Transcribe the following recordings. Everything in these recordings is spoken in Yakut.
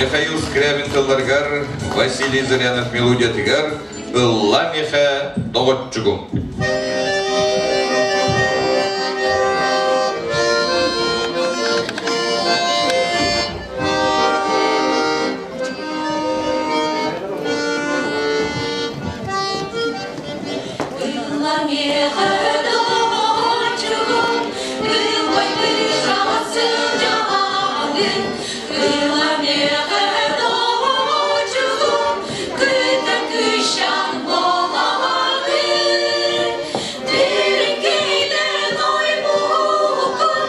Михаил Скрябин тылларыгар, Василий Зырянов мелодиятыгар «Ылла миэхэ доҕоччугум». Ылла миэхэ доҕоччугум, ыллай кыыһаҕа сылдьаҕын. Ылла миэхэ доҕоччугум, күтэн кыысчаан буолаҕын. Дирикинэн ойбукун,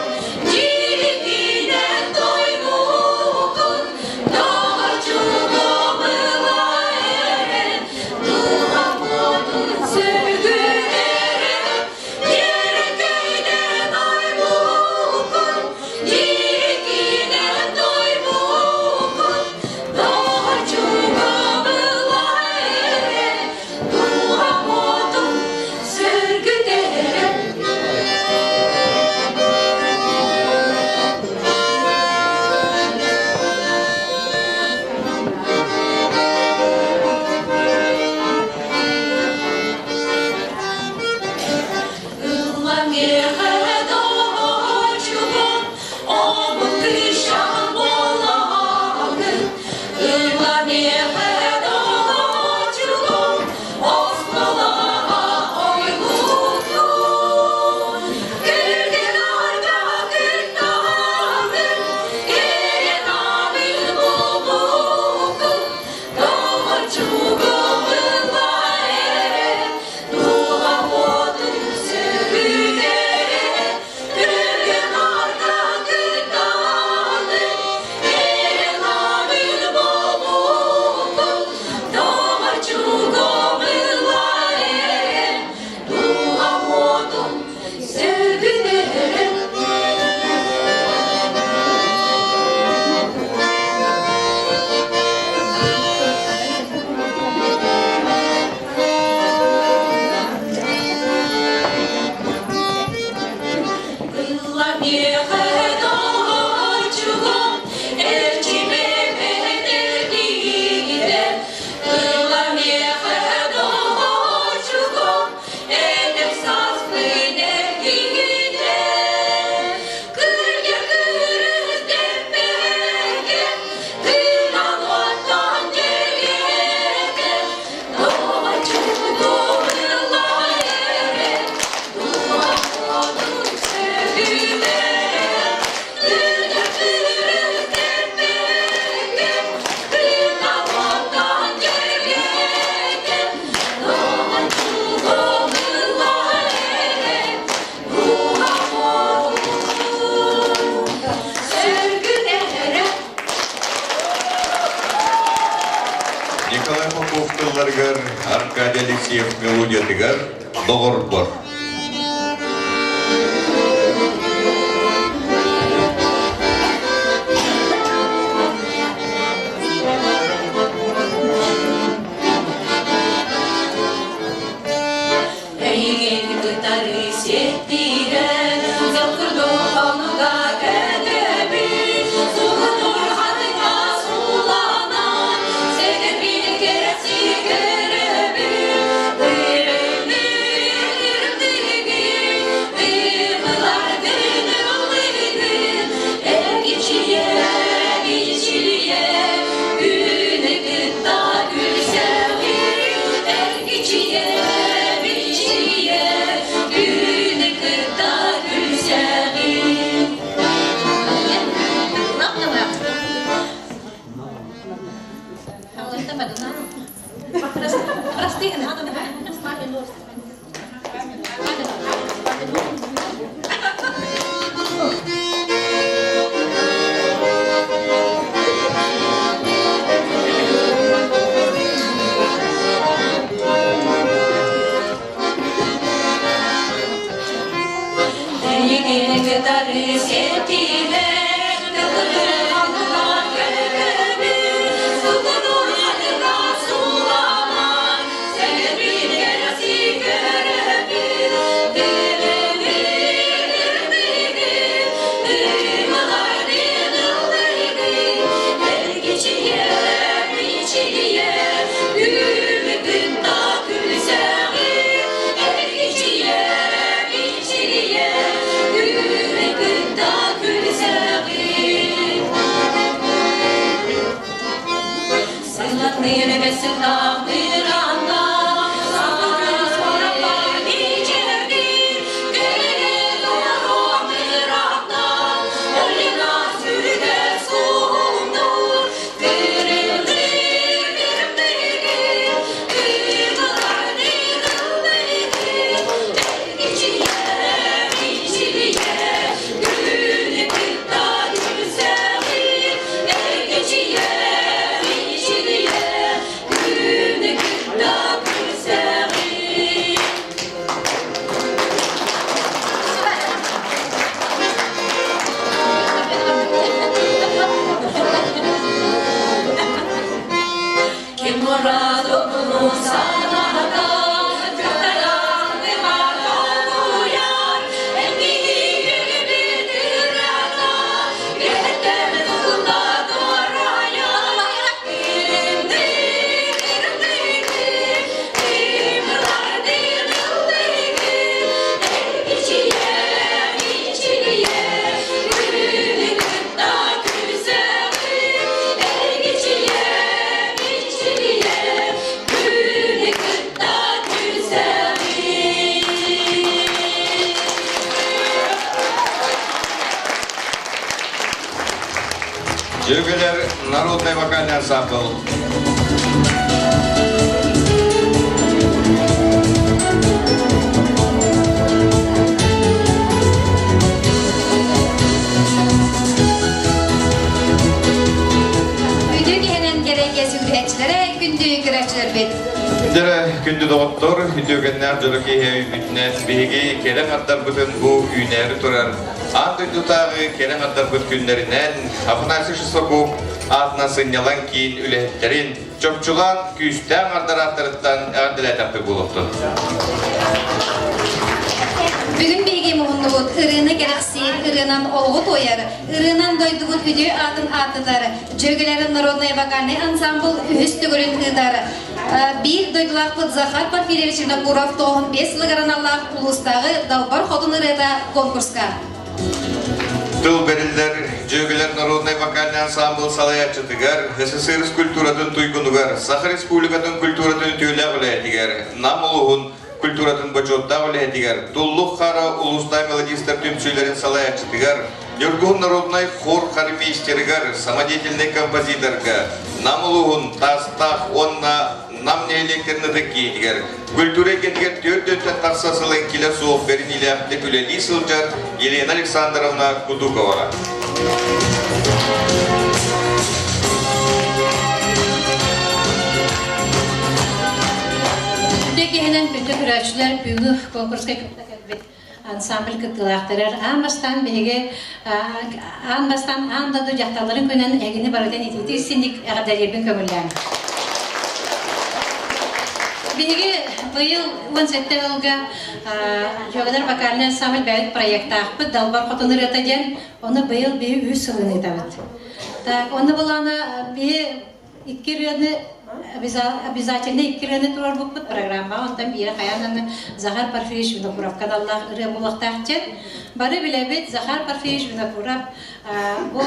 дьирикинэн тойбукун, доҕоччугум ыла эрэн, дууһам уотун сүгүрэрэ, дьиэрэкэйдэн ойбукун, дьирикинэн тойбукун, доҕоччугум ыла эрэн, дууһам уотун сүргүтэрэ. Ылла миэхэ доҕоччугум, омун кыысчаан буолаҕын. Ылла миэхэ доҕоччугум, оскуолаҕа ойбуккун. Күргэн арга кыттаҕын, кэрэ абын буолбуккун. Доҕоччугум ылла эрэ, дууһам уотун сүгүтэрэ, күргэн арга кыттаҕын, кэрэ абын буолбуккун. Доҕоччугум ылла эрэ, дууһам уотун сүгүтэрэ. Ылла миэхэ доҕоччугум, эрчимэ бэтэрдиитэ. Ылла миэхэ доҕоччугум, эдэр сааспын эргитэ. Кырдьар кырыс дэппэккэ, кыынан оттон дьиэлиэтэ. Доҕоччугум ылла эрэ, дууһам уотун сүгүтэрэ. Кырдьар кырыс дэппэккэ, кыынан оттон дьиэлиэтэ. Доҕоччугум ылла эрэ, дууһам уотун сүгүтэрэ. Николай Попов тылларыгар, Аркадий Алексеев мелодиятыгар «Доҕорбор». Эйигин кытары сиэттиирэн, Сокурдук хонуга кэтэбин, Сугутур хатыҥа сууланан, Сэгэрбин кэрэсии көрөбүн. Тыырымныыр тыырымныыгын, Тыымылардын ыллыыгын, Эргичийэ, эргичийэ, Күнү кытта күлсэҕин, Эргичийэ, эргичийэ, Күнү кытта күлсэҕин. Эйигин кытары сиэттиһэн, тылгыр көрөбүн, сукунур хатыга сууланан, сэлэбин көрөбүн, тыыныбын ырдыгын, ырмалардын ыллыгын, эргичийэ. Дьүөгэлэр народный вокальный ансамбль. Үтүө киһинэн кэрэйгэ сүгүрүйээччилэрэ, күндү көрөөччүлэрбит. Дьэрэ, күндү доҕоттор, үтүөкэннээх дьоро киһи өйбүтүнэн биһиги кэрэ хардарбытын бу үүнээри турар аан дойдутааҕы кэрэ хардарбыт күннэринэн Афанасий Шестаков аатынан сынньалаҥ киин үлэһиттэрин чопчулаан күүстээх ардар ааттарыттан эҕэрдэлээтэхпит буолуохтун. Бүгүн биһиги муһуннубут ырыаны кэрэхсиир, ырыанан олоҕу туойар, ырыанан дойдубут үтүө аатын ааттатар, Дьүөгэлэрин народнай вокальнай ансамбл үһүс төгүлүн ыытар. Биир дойдулаахпыт Захар Порфирьевич Винокуров 95 сылыгар аналлаах улуустааҕы Далбар Хотун ырыата конкурска. Тыл бэриллэр Дьүөгэлэр народнай вокальнай ансамбл салайааччытыгар, СССР культуратын туйгунугар, Саха Республикатын культуратын үтүөлээх үлэһитигэр, Нам улууһун культуратын бочуоттаах үлэһитигэр, Туллук Хара улуустаах мелодистар түмсүүлэрин салайааччытыгар, Ньургуһун народнай хор хормейстерыгар, самодеятельнай композиторга, Нам улууһун Таастаах уонна Нам нэһилиэктэрин ытык киһитигэр, культура эйгэтигэр түөрт өттөн тахса сыл эҥкилэ суох бэриниилээхтик үлэлии сылдьар Елена Александровна Кудуковаҕа. Үтүө киһинэн күндү көрөөччүлэр бүгүҥҥү конкурска кытта кэлбит ансамбль кыттыылаахтарар аан бастаан биһиги аан бастаан аан дойду дьахталларын күнүн эһигини барытын итиитик синник эҕэрдэлиирбин көҥүллээҥ. Биһиги быйыл 17 сылга Дьүөгэлэр вокальный ансамбль бэйэбит проектаахпыт Далбар Хотун ырыата диэн, ону быйыл биһи үс сылын ыытабыт. Так, онно былаана биһи икки ырыаны обязательно икки ырыаны туруорбуппут программаҕа онтон биирэ хайаан Захар Порфирьевич Винокуровка аналлаах ырыа буолуохтаах диэн. Бары билэбит Захар Порфирьевич Винокуров бу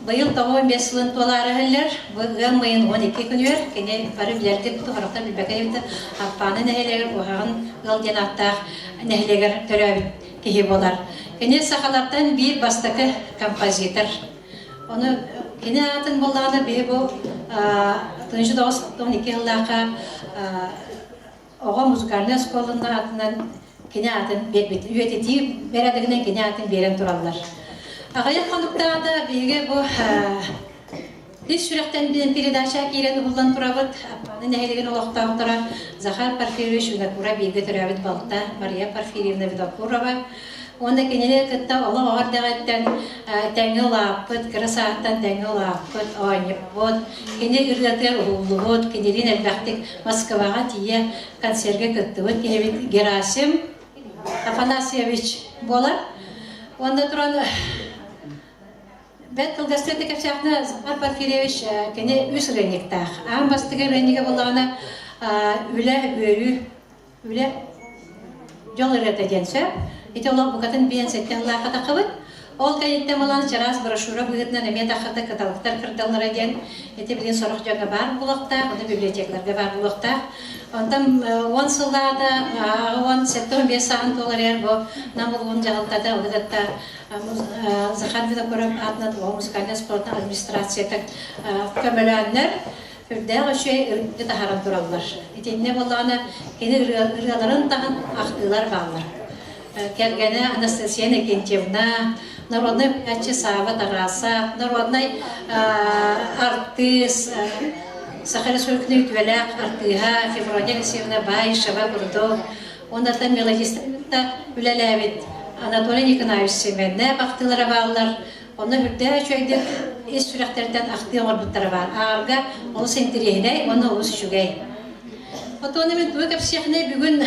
быйыл 95 сылын туолаары иһэллэр. Бу ыам ыйын 12 күнүгэр кини бары билэргит сорохтор билбэккэ эбит Аппааны нэһилиэгэр Уһаҕын ыал диэн ааттаах нэһилиэгэр төрөөбүт киһи буолар. Кини сахалартан биир бастакы композитор. Ону кини аатын буоллаҕына биһи бу 1992 сыллаахха оҕо музыкальнай оскуолатын аатынан кини аатын биэрбит үйэтитии бэрээдэгинэн кини аатын биэрэн тураллар. Аҕыйах хонуктааҕыта биһиги бу Ис сүрэхтэн диэн передача киирэн уһуллан турабыт. Аппааны нэһилиэгин олохтоохторо Захар Порфирьевич Винокуров бииргэ төрөөбүт балта Мария Порфирьевна Винокурова уонна кинини кытта олох оҕо эрдэҕиттэн тэҥҥэ улааппыт, кыра саастан тэҥҥэ улааппыт, оонньоппут, кини ырыатыгар уһуллубут, кинилиин элбэхтик Москваҕа тиийэ концерга кыттыбыт киһибит Герасим Афанасьевич буолар. Уонна туран Бэрт кылгастык да кэпсээхтинэ Захар Порфирьевич кини үс ырыанньыктаах. Аан бастакы ырыанньыга буоллаҕына үлэ, үөрүү, үлэ, дьол ырыата диэн сөп. Ити олох букатын биэн сэттэ сыллаахха таххыбыт. Ол кэнниттэн булан чараас брошюра быһыытынан эмиэ таххата кыталыктар кырдаллара диэн ити билигин сорох дьоҥҥо баар буолуохтаах, оны библиотекаларга баар буолуохтаах. Онтон 10 сыллаата 75 сааһын туоларыгар бу Нам улууһун дьаһалтата ону кытта Захар Винокуров аатынан оҕо музыкальнай спортун администрацията көмөлөөннөр үрдээх үчүгэй ырыаны таһааран тураллар. Итиннэ буоллаҕына кини ырыаларын таһын ахтыылар бааллар. Кэргэнэ Анастасия Иннокентьевна, народнай үҥкүүччү Сава Тарасов, народнай артыыс Саха Республикатын үтүөлээх артыыһа Феврония Алексеевна Баишева курдук Уонна мелодистарга үлэлээбит Анатолий Николаевич Семеннээх ахтыылара бааллар. Онно үрдээх үчүгэйдик ис сүрэхтэртэн ахтыы оҥорбуттара баар. Ааҕарга олус интэриэһинэй уонна олус үчүгэй. Отон мин тугу кэпсиэхинэй бүгүн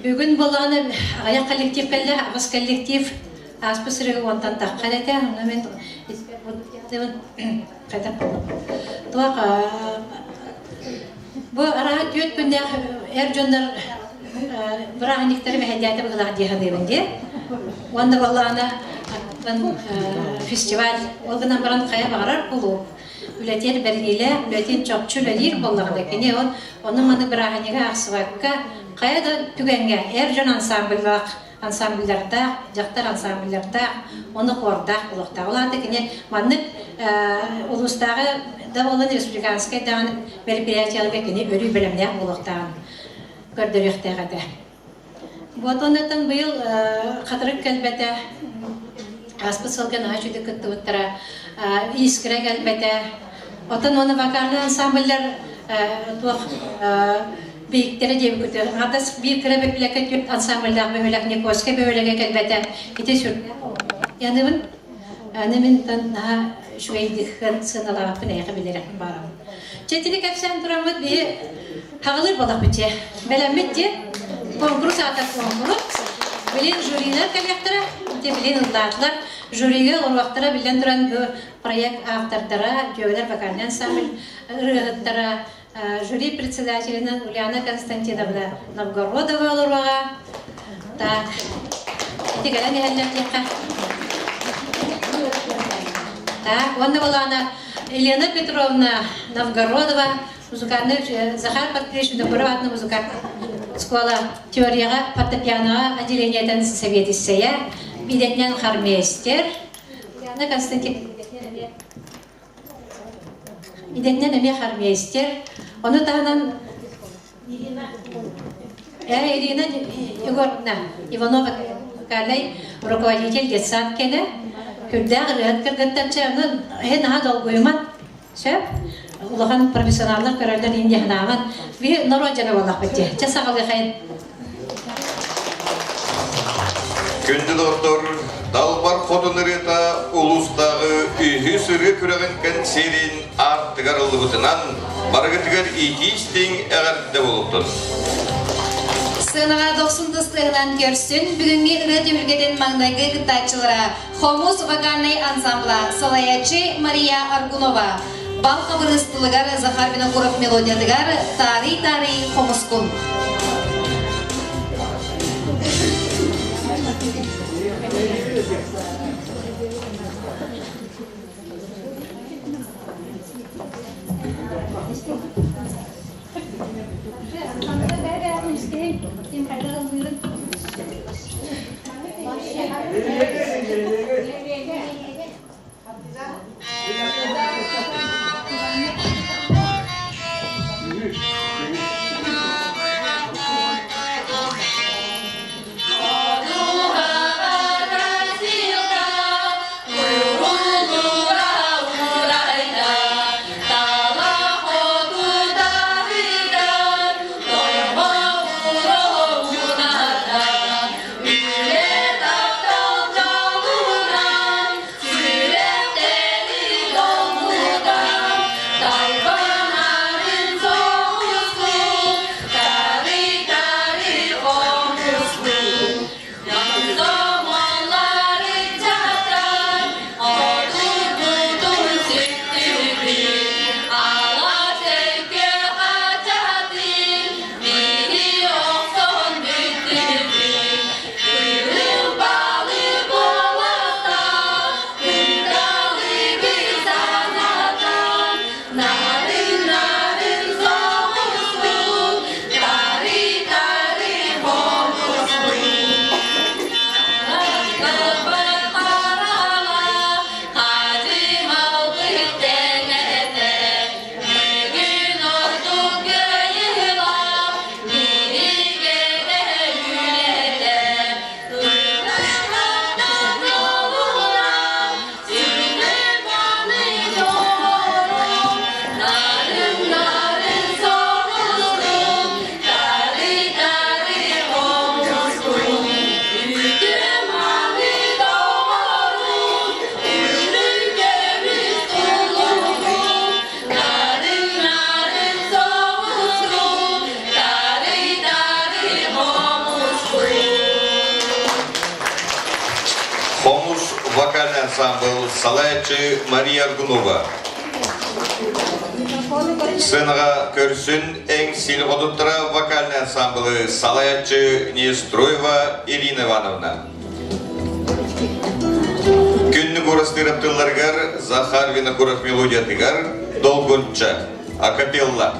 бүгүн буоллаҕына аҕыйах коллектив кэллэ, аҕыс коллектив ааспыт сырыыга уонтан таххан этэ. Онно мин хайдах туох Бу арааһа түөрт күннээх эр дьоннор бырааһынньыктары мэһэйдээтэ быһыылаах дии саныыбын дии. Уонна буоллаҕына фестиваль ол гынан баран хайа баҕарар кулууп үлэтиэр бэриниилээх, үлэтин чопчу үлэлиир буоллаҕына кини ол ону-маны бырааһынньыгы аахсыбакка хайа да түгэҥҥэ эр дьон ансамбльлаах. ансамбллардаах, дьахтар ансамбллардаах, ону хуордаах буолуохтаах. Ол аата кини маннык улуустааҕы да буоллун республиканскай даҕаны мероприятиеларга кини өрүү бэлэмнээх буолуохтааҕын көрдөрүөхтээх этэ. Вот оннуттан быйыл хатырык кэлбэтэ, ааспыт сылга наһаа үчүгэй кыттыбыттара, искра кэлбэтэ. Оттон уонна вокальный ансамбльлар туох биһиктэрэ диэбиккит аҥардас биир кыра бөһүөлэккэ түөрт ансамбльдаах бөһүөлэк Никольскай бөһүөлэгэ кэлбэтэ. Ити сүрдээх Яныбын аны мин наһаа үчүгэйдик сыаналаабаппын эйиэхэ билэрэхпин баарабын. Чэ итини кэпсээн тураммыт биһи хаҕылыыр буолахпыт дьэ. Бэлэммит дьэ. Конкурс аата конкурс. Билин жюрилар кэлиэхтэрэ. Ити билин ыллаатылар. Жюригэ олоруохтара биллэн туран бу проект автордара, Дьүөгэлэр вокальный ансамбль ырыаһыттара, жюри председателинэн Ульяна Константиновна Новгородова олоруоҕа. Так, ити кэлэн иһэллэр диэххэ. Так, уонна буолаана Елена Петровна Новгородова, музыкальный Захар Патриевич Винокуров аатынан музыкальный школа теорияҕа фортепианоҕа отделениетын сэбиэдиссэйэ, идэтинэн хормейстер. Ульяна Константиновна Идэтинэн эмиэ хормейстер. Ону таһынан Ирина Егоровна Иванова музыкальный руководитель детсад кэлэ. Күрдээх ырыаһыт кыргыттарча ону эн наһаа долгуйуман сөп. Улахан профессионаллар көрөллөр иин диэхнааман. Би норуот дьоно буоллахпыт дии. Чэ саҕалыахайын. Күндү доҕоттор, Далбар Хотун ырыата улуустааҕы үһүс ырыа күрэҕин кэнсиэрин аартыгар ыллыбытынан барыгытыгар иитии-истиҥ эҕэрдэ буолуохтун. Сыанаҕа дохсун тыстыаһынан көрсүн бүгүҥҥү ырыа түһүлгэтин маҥнайгы кыттааччылара Хомус вокальнай ансамбла салайааччы Мария Аргунова, Бал хабырыыс тылыгар Захар Винокуров мелодиятыгар «Таарый-таарый хомускун». Хомус вокальный ансамбл салайааччы Мария Аргунова. Сценаҕа көрсүн эҥ сил хотуттара вокальный ансамблы салайааччы Нестроева Ирина Ивановна. Күннүк урастыырап тылларыгар Захар Винокуров мелодиятыгар Долгунча, акапелла.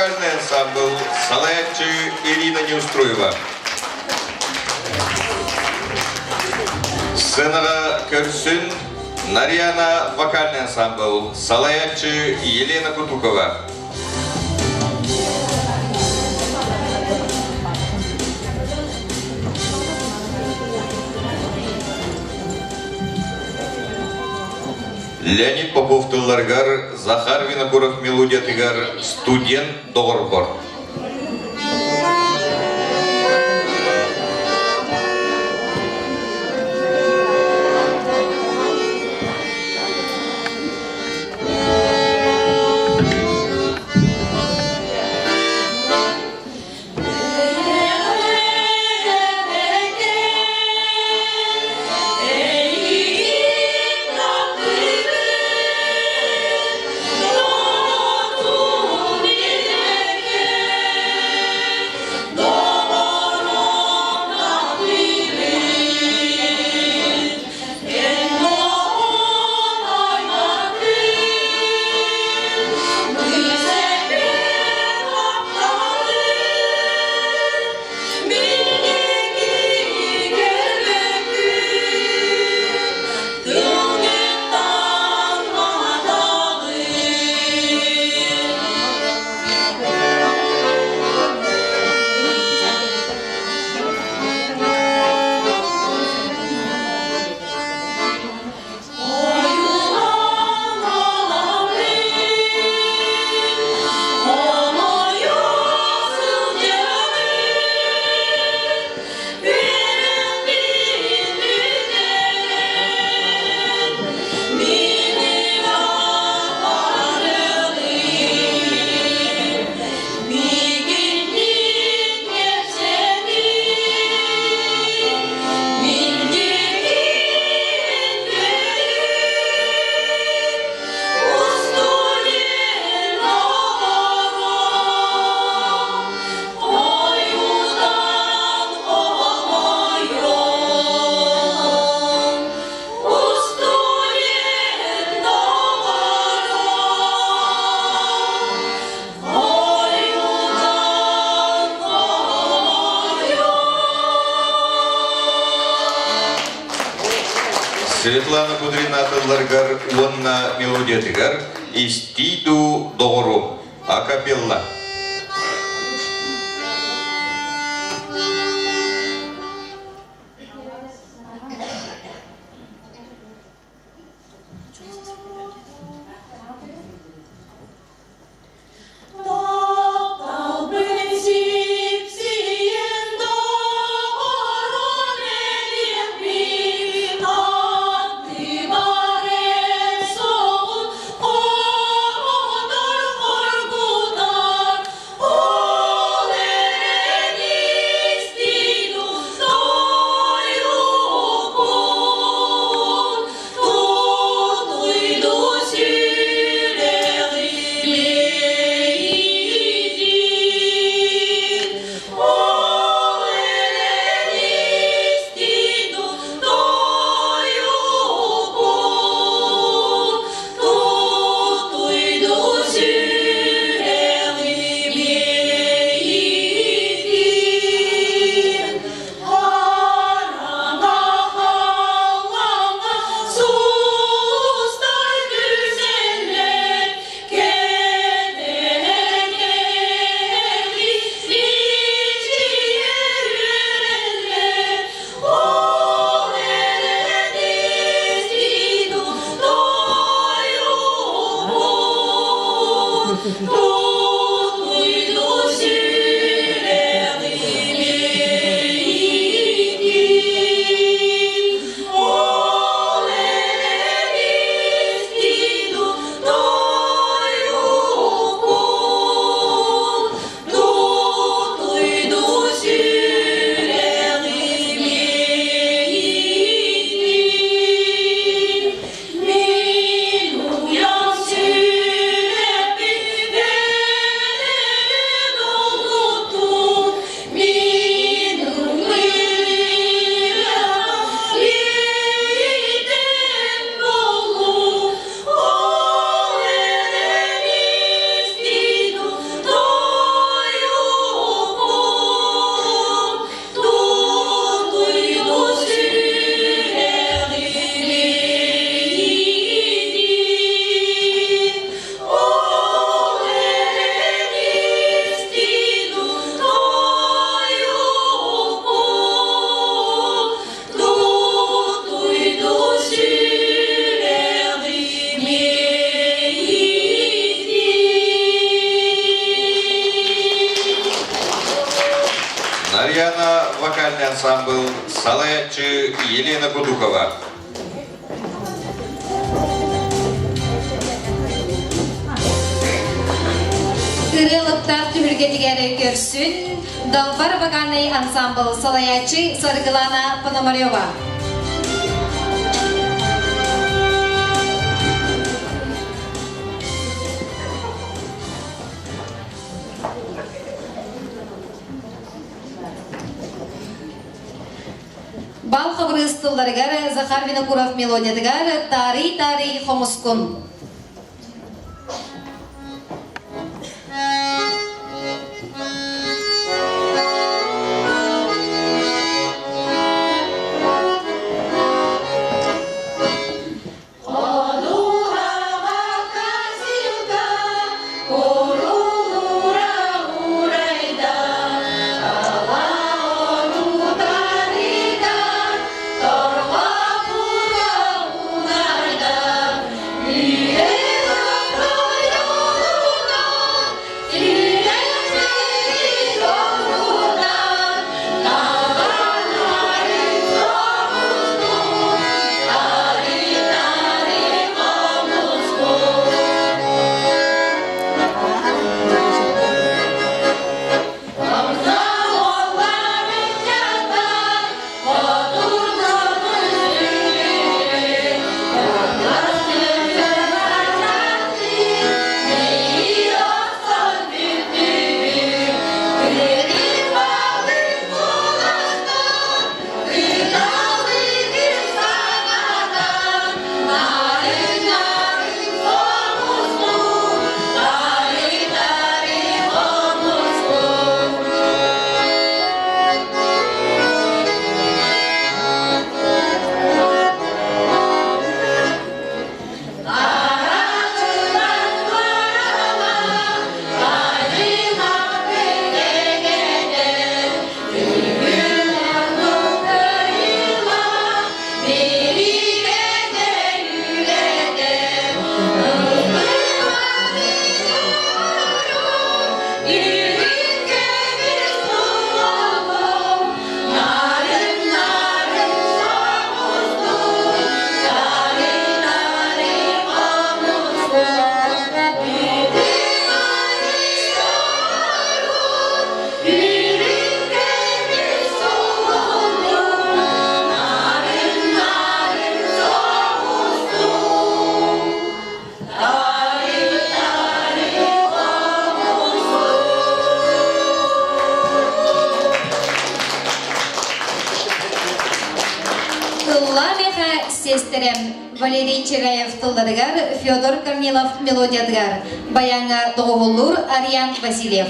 вокальный ансамбл салаяччы Ирина Неустроева. Сценаҕа көрсүн Нарьяна вокальный ансамбл салаяччы Елена Кутукова. Леонид Попов тылларыгар Захар Винокуров мелодиятыгар «Студент доҕорбор». Светлана Кудрина тылларыгар уонна мелодиятыгар «Истии дуу доҕорум» акапелла. Нарьяна вокальный ансамбл салайааччы Елена Кудукова. Ырыалыктаах түһүлгэтигэр көрсүн Далбар вокальный ансамбл салайааччы Саргылана Пономарева. Бал хабырыыс тылларыгар Захар Винокуров мелодиятыгар «Таарый-таарый хомускун». Ылла миэхэ сиэстэрем Валерий Чегаев тылларыгар, Федор Корнилов мелодиятыгар, баяҥҥа доҕуһуллуур Ариан Васильев.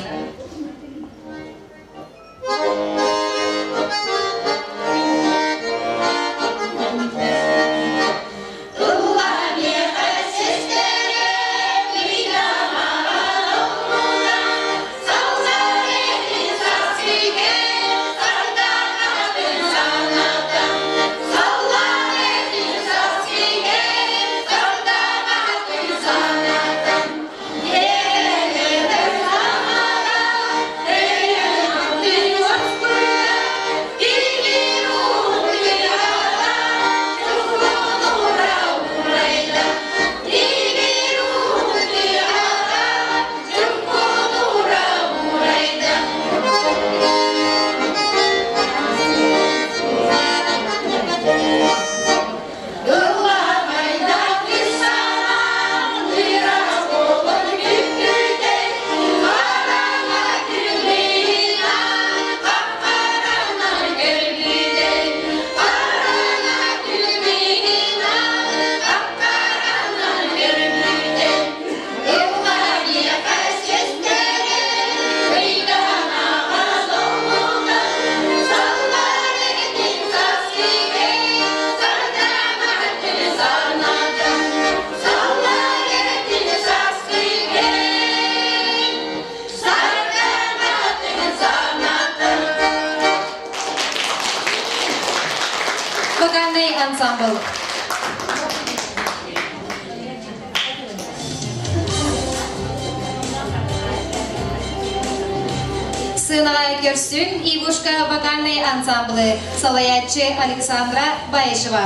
Вокальный ансамбль. Сыанаҕа көрсүҥ Ивушка вокальнай ансамблы салайааччы Александра Баишева.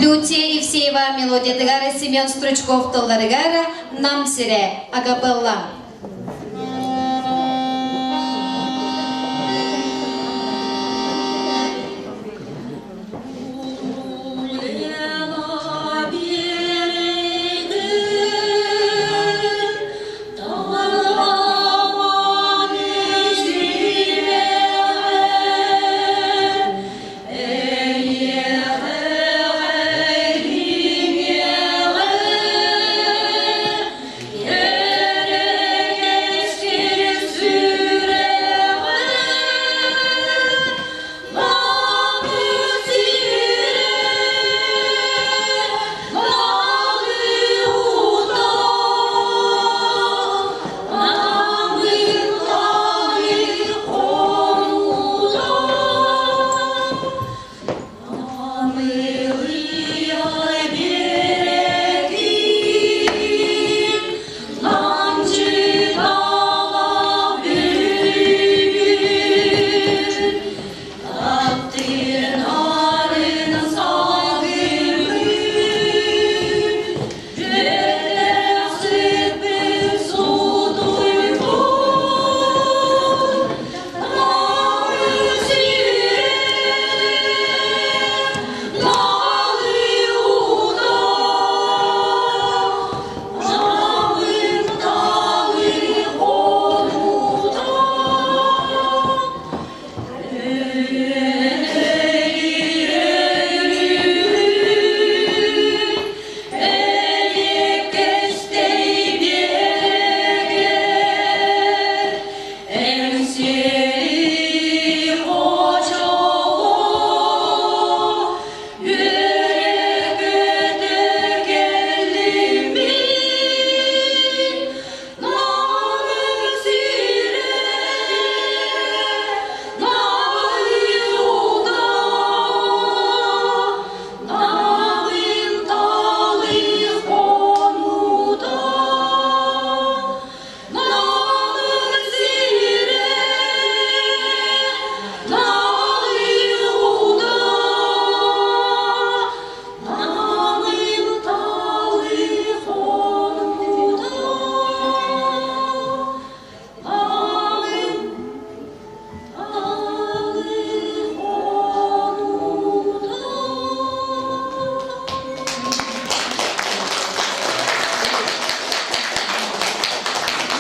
Люция Евсеева мелодиятыгар Семен Стручков тылларыгар «Нам сирэ» акапелла.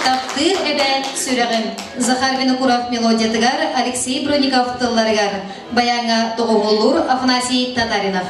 Таптыыр эбээт сүрэҕим Захар Винокуров мелодиятыгар Алексей Броников тылларыгар баяҥҥа доҕуһуоллуур Афанасий Татаринов.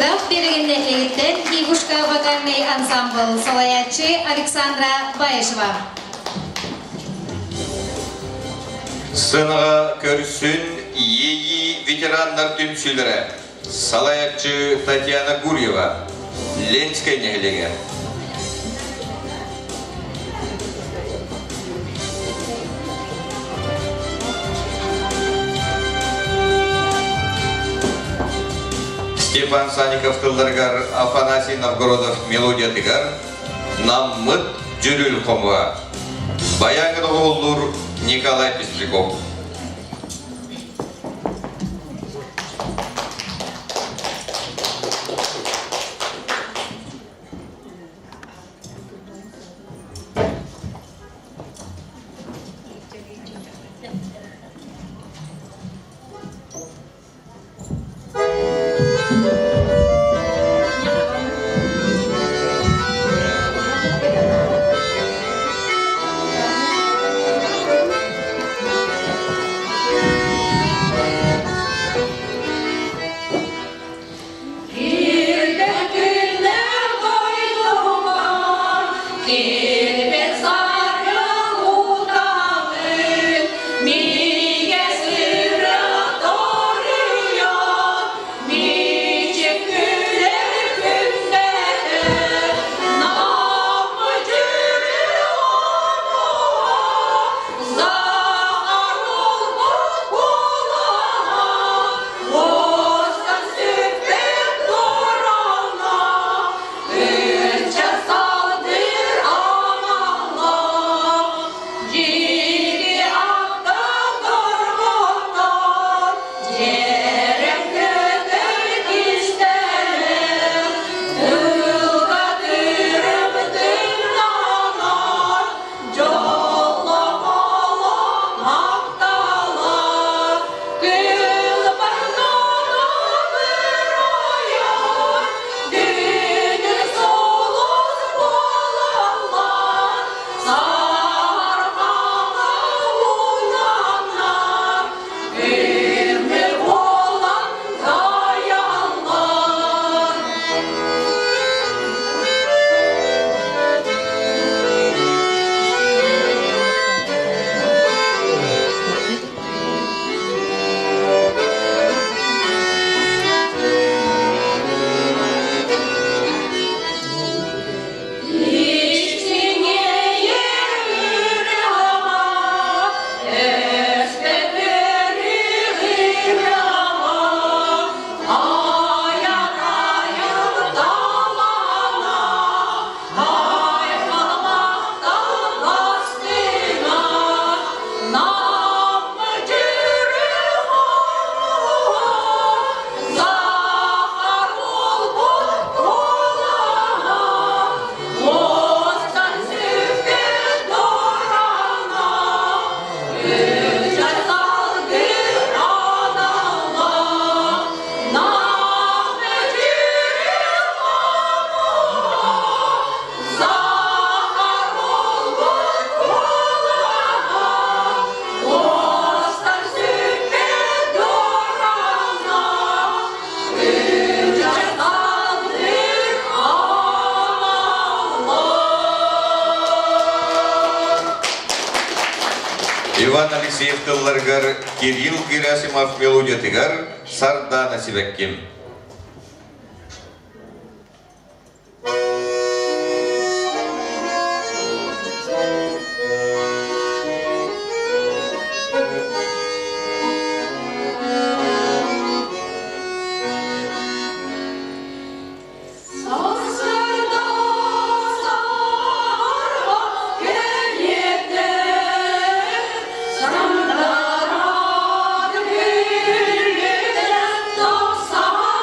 Кытах биэрэгин нэһилиэгиттэн Ивушка вокальный ансамбл салайааччы Александра Баишева. Сценаҕа көрсүн ИИ ветераннар түмсүүлэрэ салайааччы Татьяна Гурьева, Ленскэй нэһилиэгэ. Степан Санников тылларыгар Афанасий Новгородов мелодиятыгар Наммыт дьүрүл хомуга. Баяҥы доҕуһуллуур Николай Пестряков. Иван Алексеев тылларыгар Кирилл Герасимов мелодиятыгар Сардаана Сибэкким. Сандара күлүнэн тохсар.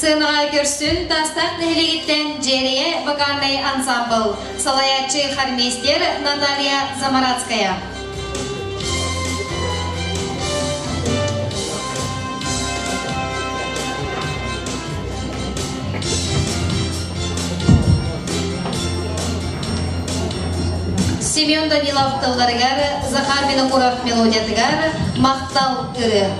Сыанаҕа көрсүн Таастаах нэһилиэгиттэн Дьиэрийэ вокальнай ансаамбыл, салайааччы хормейстер Наталья Замаратская. Семен Данилов тылларыгар, Захар Винокуров мелодиятыгар «Махтал ырыа».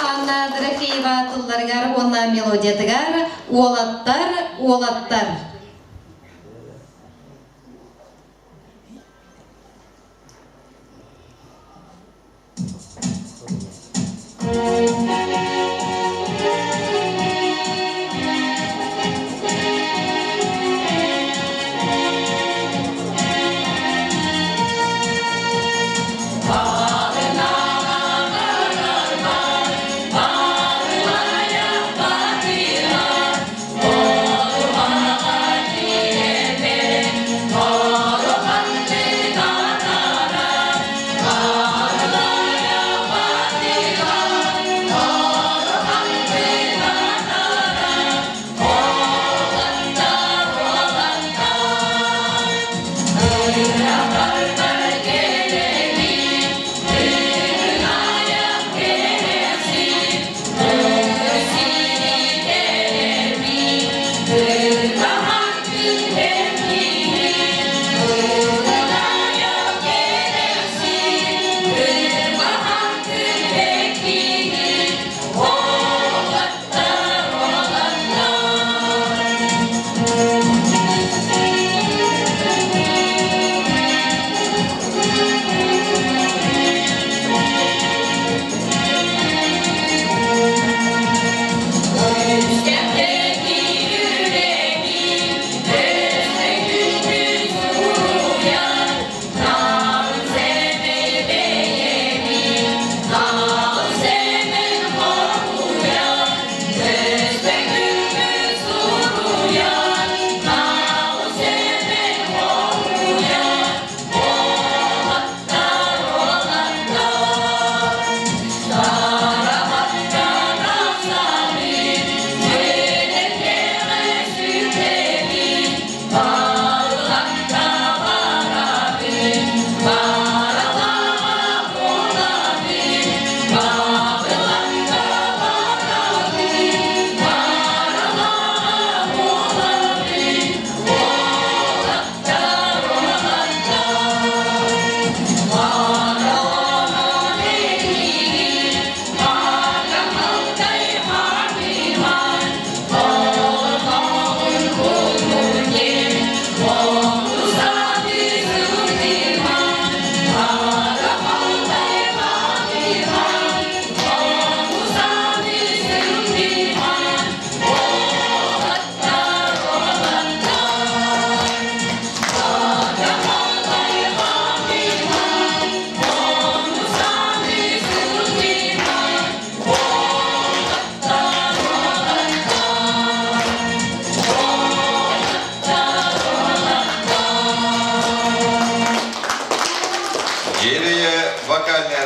Анна Дорофеева тылларыгар уонна мелодиятыгар «Уолаттар, уолаттар».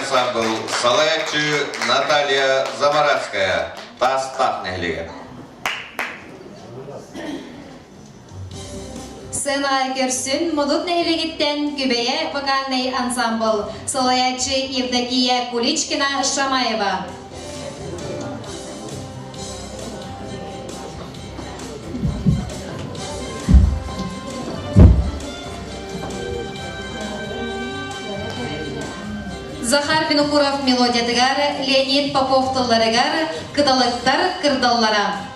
ансамбл салайааччы Наталья Замаратская, Таастаах нэһилиэгэ. Сценаҕа көрсүн Модут нэһилиэгиттэн Күбэйэ вокальнай ансамбл, салайааччы Евдокия Куличкина-Шамаева. Захар Винокуров мелодиятыгар, Леонид Попов тылларыгар «Кыталыктар кырдаллара».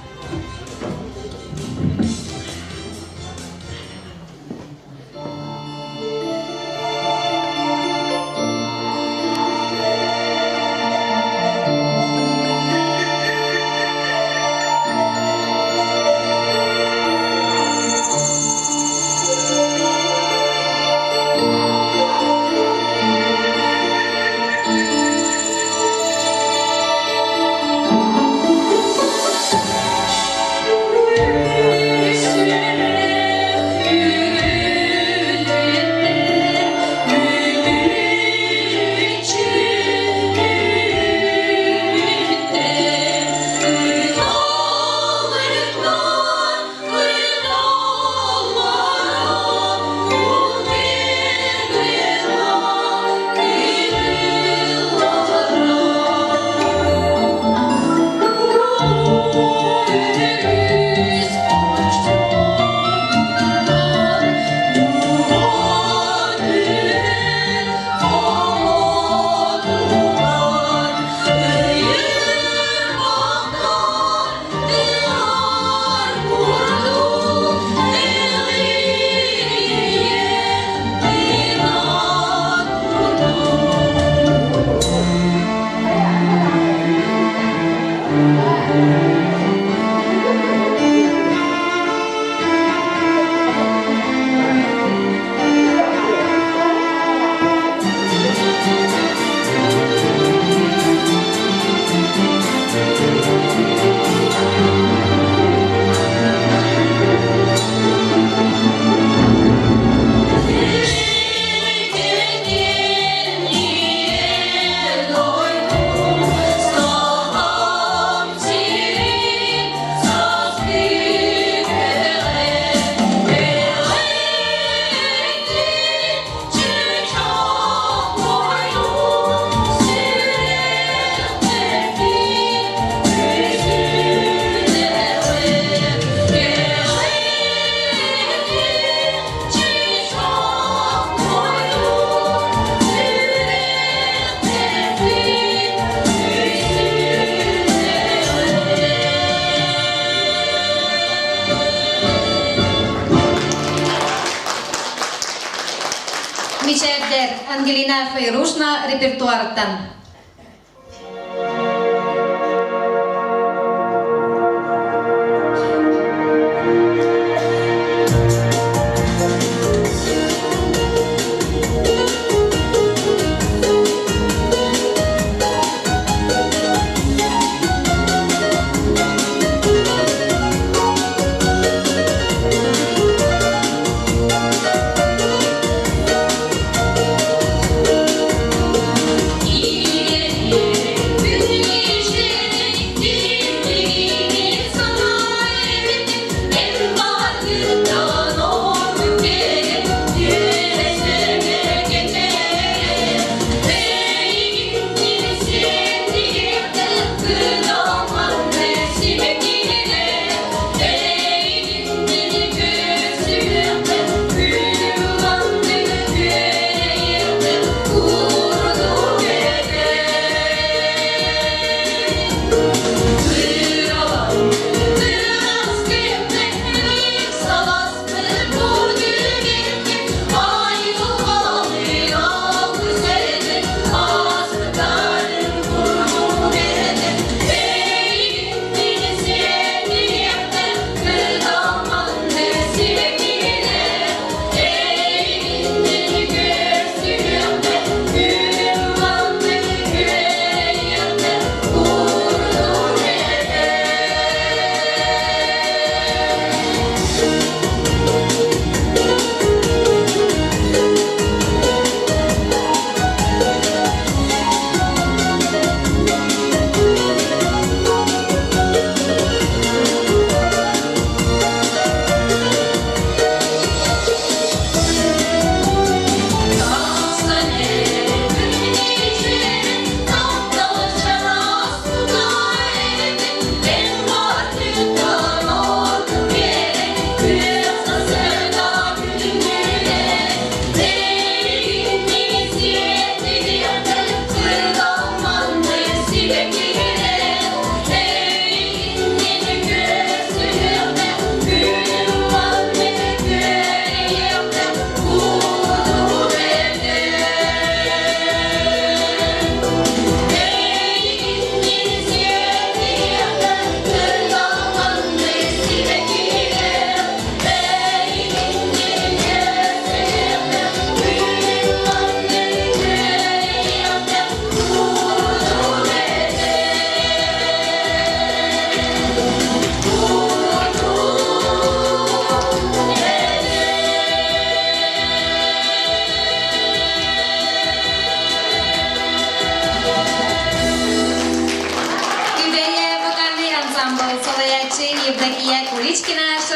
Мичээрдэр Ангелина Файрушна репертуарыттан.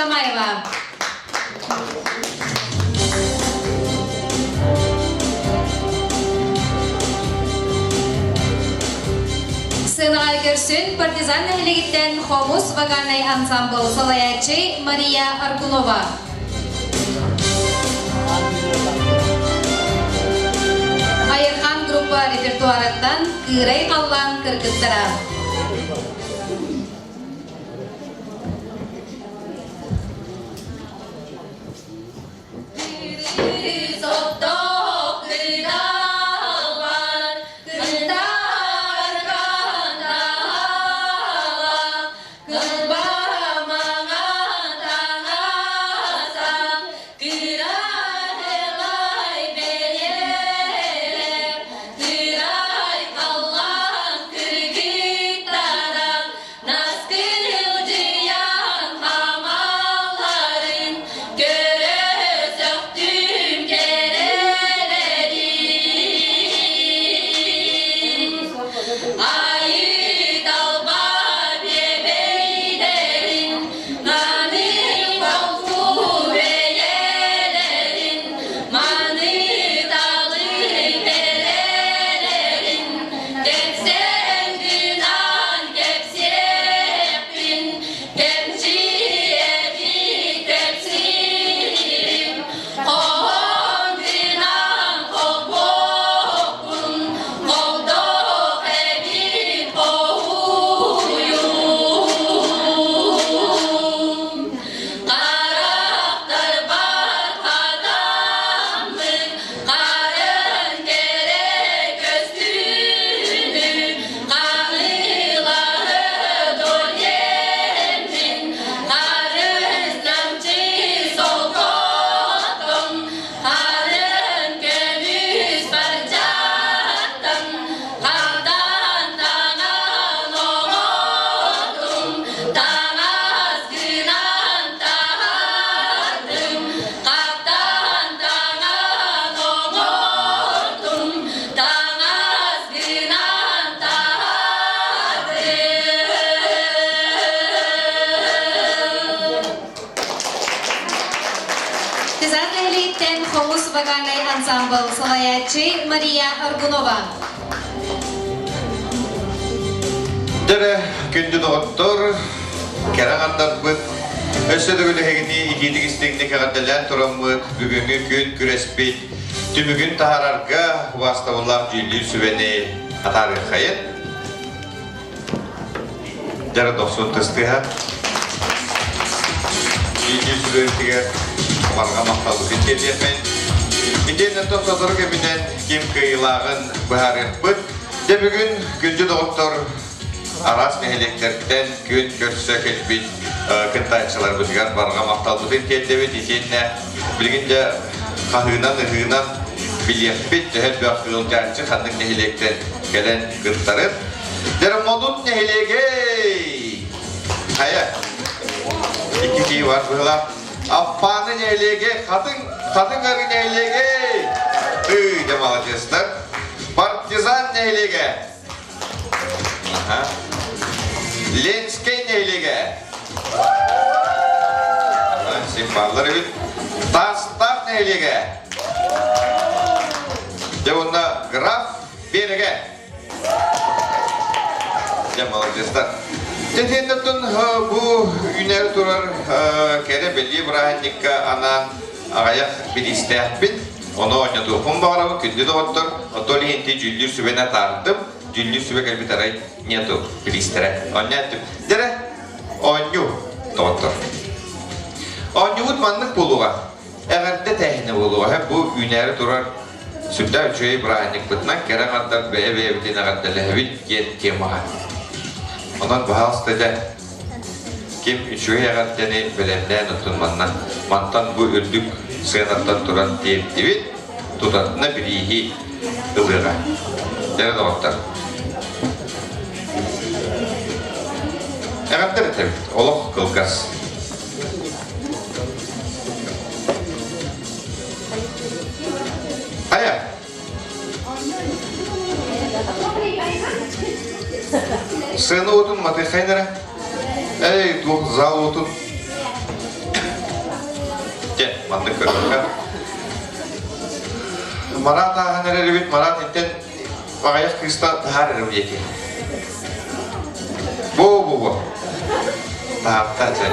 Шамаева. Сыанаҕа көрсүн партизан нэһилиэгиттэн хомус вокальнай ансамбл салайааччы Мария Аргунова. Айырхан группа репертуарыттан Кыырай халлаан кыргыттара. Тизан нэһилиэгиттэн хомус вокальнай ансамбл салайааччы Мария Аргунова. Дэрэ, күндү доҕоттор, кэрэ аҥардарбыт, өссө да үлэһигини итиитик истиҥник эҕэрдэлээн тураммыт бүгүҥҥү күн күрэспит түмүгүн таһаарарга убаастабыллаах дьүүллүүр сүбэни атаарыаххайын. Дьара дохсун тыстыһа. Дьүүллүүр сүбэбитигэр барҕа махталбытын тиэрдиэххин. Итиэннэ сотору кэминэн ким кыайыылааҕын быһаарыахпыт. Дьэ бүгүн күндү доҕоттор араас нэһилиэктэртэн күн көрсө кэлбит кыттааччыларбытыгар барҕа махталбытын тиэрдэбит итиэннэ билигин дьэ хаһыынан ыһыынан билиэхпит төһө элбэх ыалдьааччы ханнык нэһилиэктэн кэлэн кыттарын. Дермодут нэһилиэгэ! Хайа? Икки киһи бар быһыылаах. Аппааны нэһилиэгэ, Хатыҥ, Хатыҥ Арыы нэһилиэгэ! Тыы, дьэ маладьыастар. Партизан нэһилиэгэ. Аха. Ленскэй нэһилиэгэ. Син бааллар эбит. Таастаах нэһилиэгэ. Дьэ уонна граф Биэрэгэ. Дьэ, маладьыастар. Дьэ, итиэннэ бу үүнэр турар кэрэ бэлиэ бырааһынньыкка анаан аҕыйах бириистээхпин. Ону оонньотуохпун баҕарабын, күндү доҕоттор. Оттон иһинти дьүүллүүр сүбэни атаардым. Дьүүллүүр сүбэ кэлбит арай нету бириистэрэ. Оонньоотум. Дьэрэ, оонньуу, доҕоттор. Оонньуубут маннык буолуоҕа. Эҕэрдэ тээһинэ буолуоҕа. Бу үүнээри турар Сүрдээх үчүгэй бырааһынньыкпытынан кэрэ аҥардар бэйэ-бэйэбитин эҕэрдэлэһэбит диэн темаҕа. Онон баһаалыста дьэ, ким үчүгэй эҕэрдэни бэлэмнээн оттон манна мантан бу үрдүк сыанаттан туран тиэрдибит, тутатына бирииһи ылыаҕа. Дьэ, доҕоттор. Эҕэрдэ этэбит, олох кылгас. Хайа? Сцена уотун матыхайнара. Эй, туох зал уотун. Маннык көрүөххэ. Марат ааһан эрэр эбит, Марат интэн аҕыйах кыыста таһаар эрэ диэки. Бу бу бу. Таһаатта чэ.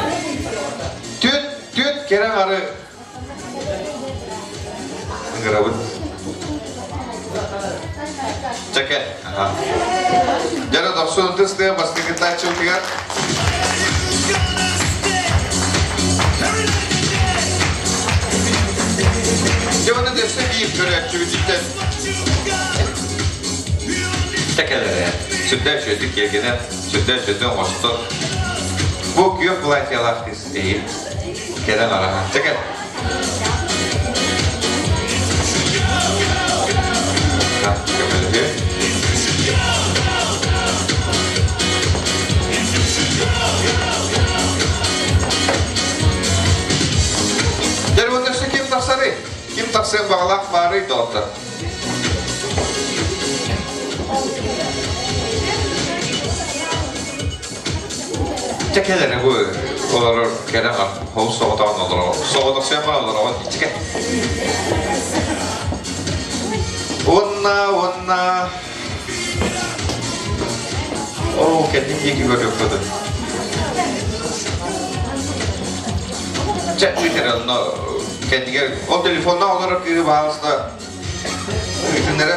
Түт түт кэрэ ары ыҥырабыт. Чэкэ. Дьэ, дохсун ытыс тыа бастакы тааччыбытыгар Дьэ, онно өссө биир көрөөччүбүтүттэн тэкэлэрэ сүрдээх үчүгэйдик киэргэнэн, сүрдээх үчүгэйдик оҥостон бу күөх платьялаах кыыс эйи кэлэн араһа. Чэкэ. Көмөлөһүө. Дьэ, уонна өссө ким тахсарый? Ким тахсыан баҕалаах баарый доҕоттор? Чэ кэл эрэ бу олорор кэрэ ол соҕотоҕун олорор соҕотохсуйан баран олороҕун иччикэ. Уонна уонна Оо, кэннин диэки көрүөххүтүн. Чэ, ыытар онно кэннигэр ол телефонна олорор кыыһы баҕаласта ыытыннара.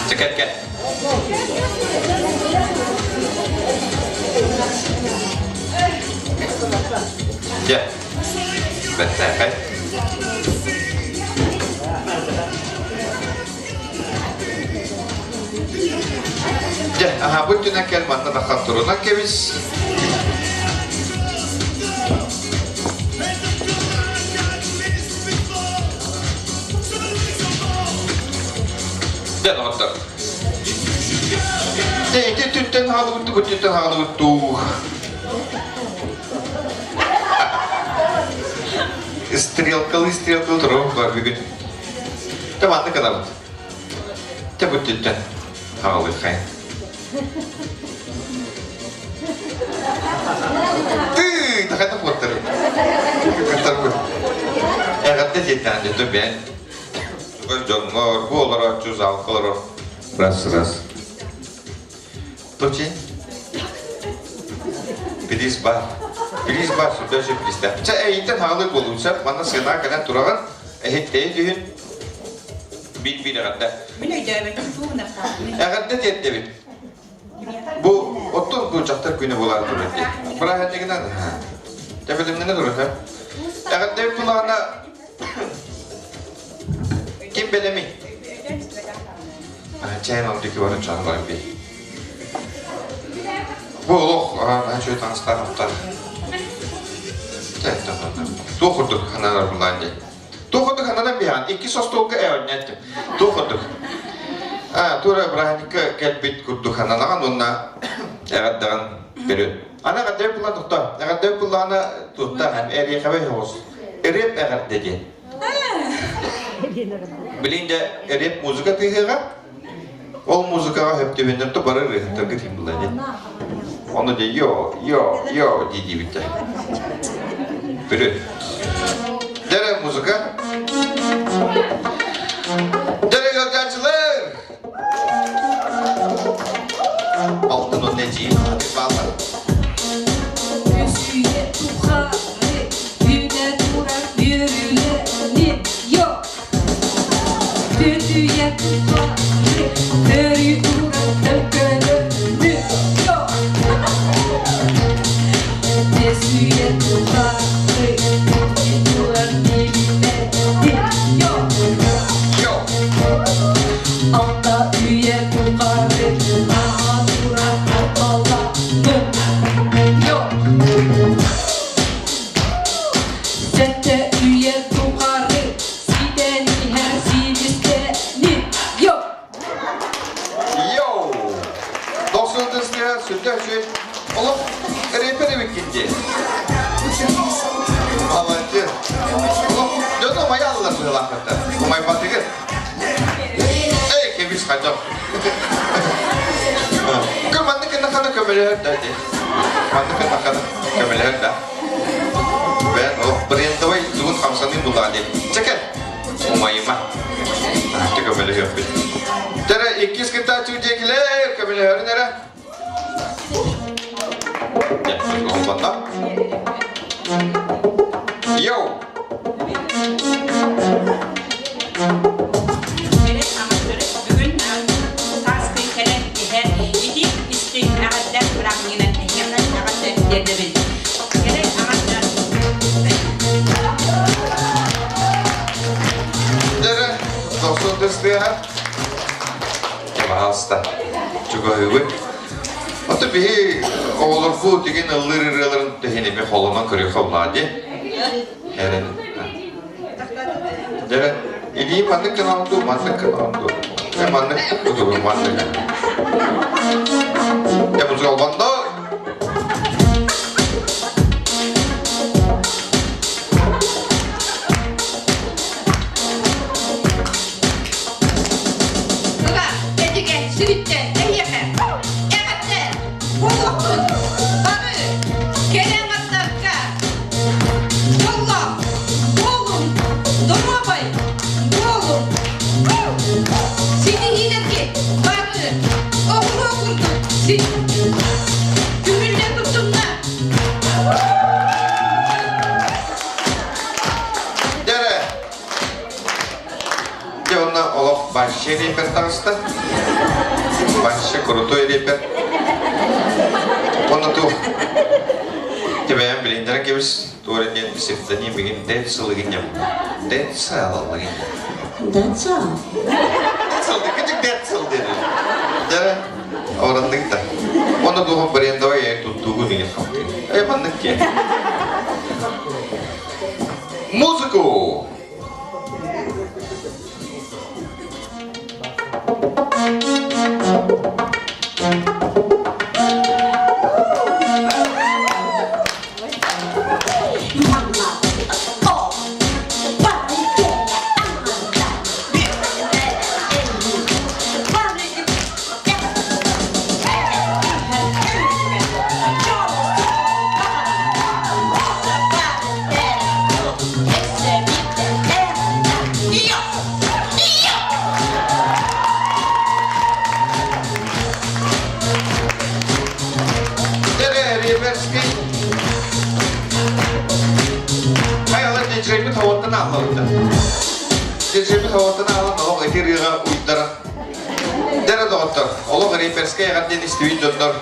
Чэ, кэл кэл. Дьэ, бэртээхэй. Дьэ, аһаабыт түнэн кэл манна таххан турунан кэбис. Дьэ, доҕоттор. Дьэ, ити түттэн хаалыбыт, бу түттэн хаалыбыт дуу. Стрелкалыы стрелкалыы турабын бар бүгүн. Тэ маннык гынабыт. Тэ бу түттэн хаалыаххайын. Ты, тахата куоттары. Кыттарбыт. Эҕэрдэ диэттээн дьэ бэйэн Чугас дьоҥҥор, бу олорооччу залга олорор. Раз, раз. Точи. Билис бар. Билис бар, сүрдээх үчүгэй билистээх. Чэ, эйиттэн хаалык буолуум сөп. Манна сыанаҕа кэлэн тураҕын. Эһиттэйи түһүн. Биир-биир эҕэрдэ. Мин өйдөөбөтүм туох гынахтаахпыный? Эҕэрдэ тиэрдэбит. Бу оттон бу дьахтар күнэ буолаары турар дии. Бырааһынньыгынан. Тэбэлэмнэнэ турар. Эҕэрдэбит булаана Ким бэлэмий? Чээн ол диэки баран чаан баран бий. Бу олох наһаа үчүгэй таҥастаах аттар. Туох курдук хананар булаан дии. Туох курдук хананан биһаан иккис остуолга эҕэрнэттим. Туох курдук. А, тура бырааһынньыкка кэлбит курдук хананаҕын уонна эҕэрдэҕин көрүн. Ана эҕэрдэбит булан тохтоо. Эҕэрдэбит буллаҕына туттаах эриэхэбэй оҕус. Рэп эҕэрдэ диэн. Билин дьэ рэп музыка тыаһыаҕа. Ол музыкаҕа хөптөбүннэр то бары ырыаһыттарга тиийбиллэр диэн. Ону дьэ йо, йо, йо дии диибиттэр. Вперед. Дэрэ музыка. Дэрэ ыалдьааччылар! Алтын он эдьиий бааллар. Үсүйэ тухары үүнэ турар үөрүүлэни йо. Түтүйэ тухары төрүү турар төлкөлөнү йо. Бесүйэ тухары үүнэ турар билимэти йо. Йо! Алта үйэ тухары аҕа турар ортолону йо. Сэттэ үйэ тухары ситэн иһэр силистэни йо. Йоу! Дохсун тыстыа сүрдээх үчүгэй олох рэпер эбиккин дии. Молодец. Олох дьону умайаллар быһыылааххыта. Умайбатыгыт. Эй, кэбис хайдах. Көр маннык гыннаххына көмөлөһөр да дии. Маннык гыннаххына көмөлөһөр да. Бэйэн олох. Брендовай тугун хамсаныы булаа диэн. Чэкэ! Умайыма. Наһаа көмөлөһүөхпүт. Тэрэ иккис кыттааччы диэкилэр көмөлөһөрүн эрэ. Йоу! Бүгүн сааскы кэлэн иһэр ити истиҥ эҕэрдэ бырааһынньыгынан эһиэхэ эҕэрдэ тиэрдэбин. Кэлэн аҥардар Дьэ, дохсун тыстыаһа. Пожалуйста. Чугаһыыбыт. Ото биһи оҕолорбут тигин ыллыыр ырыаларын тэһиними холонон көрүөххэ булаа дии. Эрэн. Дьэ, илии маннык гынан дуу, маннык гынан дуу. Э, маннык дуу, маннык. Дьэ, музыка Туга, этигэ, сүрүттэ, эһиэхэ, эҕэрдэ, буолуохтун, бары, кэлэн аттарга, дьоллоох, буолуҥ, доруобай, буолуҥ. Ситиһиилэргэ бары, оҕуруо курдук, күмүллэ турдунна. Дьэ, Дьэ онно олох вообще репер таҕыста. Вообще крутой репер. Онно туох Тебэйэн билиндэрэн кэбис туора диэн псевдоним игин Децл игин нем. Децл игин. Децл. Децл кичик Децл диэн. Дьэ ораннык да. Онно туох брендовый я туттуугун игин халтын. Э маннык ке. Музыку! Реверский. Хайала диджейбит хаваттан ааллабыта. Диджейбит хаваттан аалан олох ити ырыаҕа уйдаран. Дэрэ доҕоттор, олох реперскэй эҕэр диэн истибит дьоннор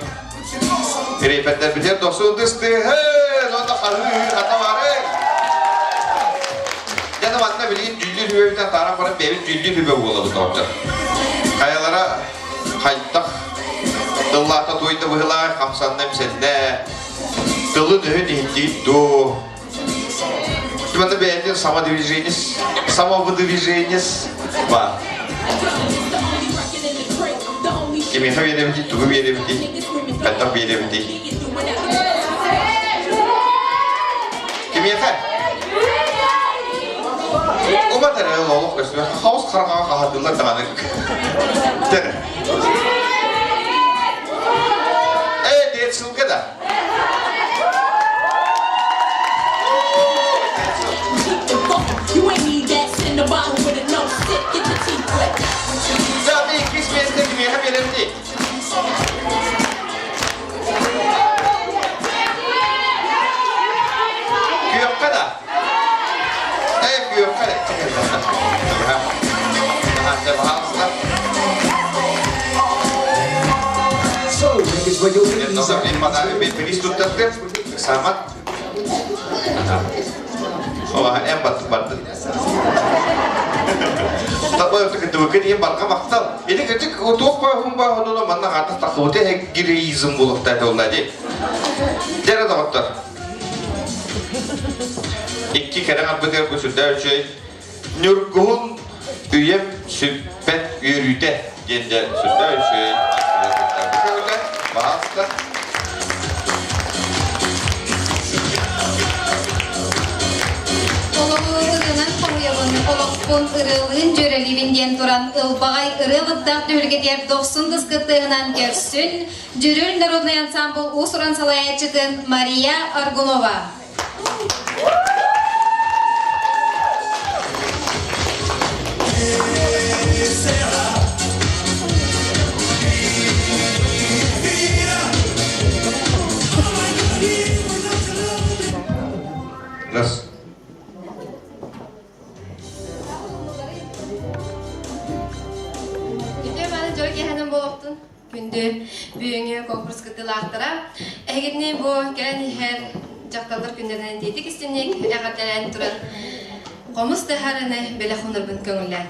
Репердэрбитигэр дохсун тыстыһын, онно хаһыы хата бары. Дьэ манна билигин дьүүллүүр сүбэбитин тааран баран бэйэбит дьүүллүүр сүбэ буолабыт доҕоттор. Хайалара хайдах тыллаата туойда быһылаах хамсанна имсэннэ тылын өһүн иһиттигит дуо Манна бэйэтин самодвижениес, самовыдвижениес баар. Кимиэхэ биэрэбитий, тугу биэрэбитий, хайдах биэрэбитий? Кимиэхэ? Умат эрэ олох көстүбэт. Хаос хараҥаҕа хаһатыллар даҕаны. Тэр. Э, диэт сылга да. Zaten иккис миэстэ кимиэхэ биэрэбитий? Күөххэ да? Э, күөххэ да. Пожалуйста. Самат. Эн баттын. Тыбыкы барга мактал. Или кытык туох баһын баһын манна хата тахыбыты героизм булуктар болла ди. Дere доҕоттор. Икки кэрэ арбытыгар бу сүрдээх үчүгэй Ньургуһун үйэм сүппэт үөрүүтэ диэн дьэ сүрдээх үчүгэй Баҕаста. Олоҕу ырыанан хоһуйабын, олохпун ырыалыын дьүөрэлиибин диэн туран ылбаҕай ырыа алыптаах түһүлгэтигэр дохсун дыскыттыһынан көрсүн Дьүрүл народнай ансамбл уус-уран салайааччытын Мария Аргунова. Раз. Үтүө мааны дьол киэһэнэн буолуохтун. Күндү бүгүҥҥү конкурс кыттыылаахтара. Эһигини бу кэлэн иһэр дьахталлар күннэринэн тиэтик истинник эҕэрдэлээн туран хомус таһаарыны бэлэх хонорбун көҥүллээн.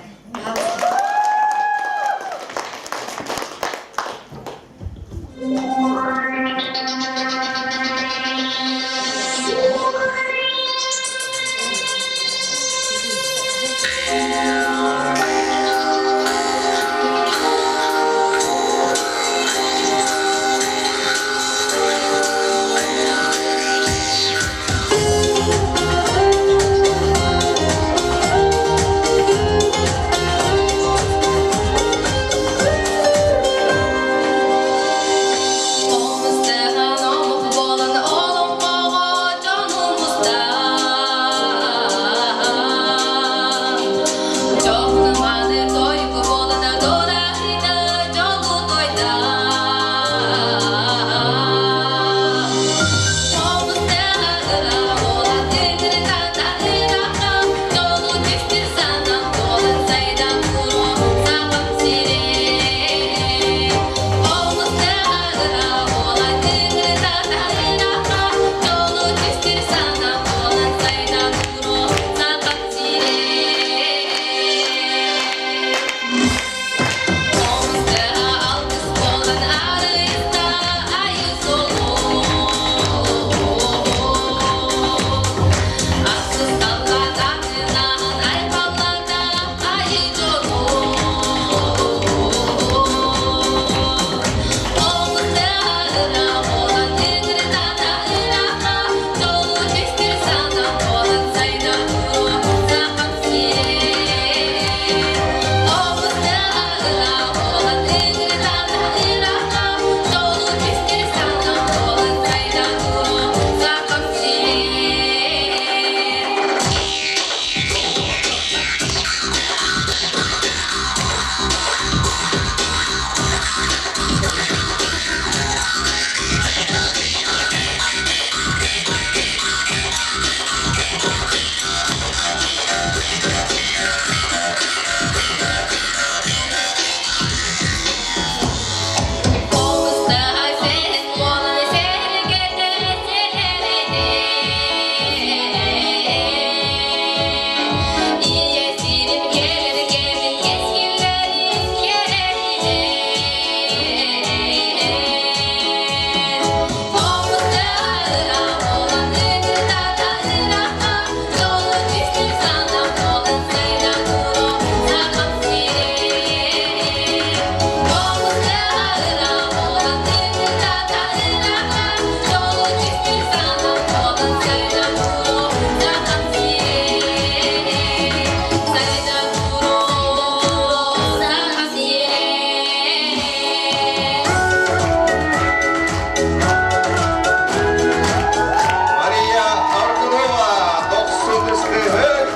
Мария Аргунова, дохсун ыстыһык.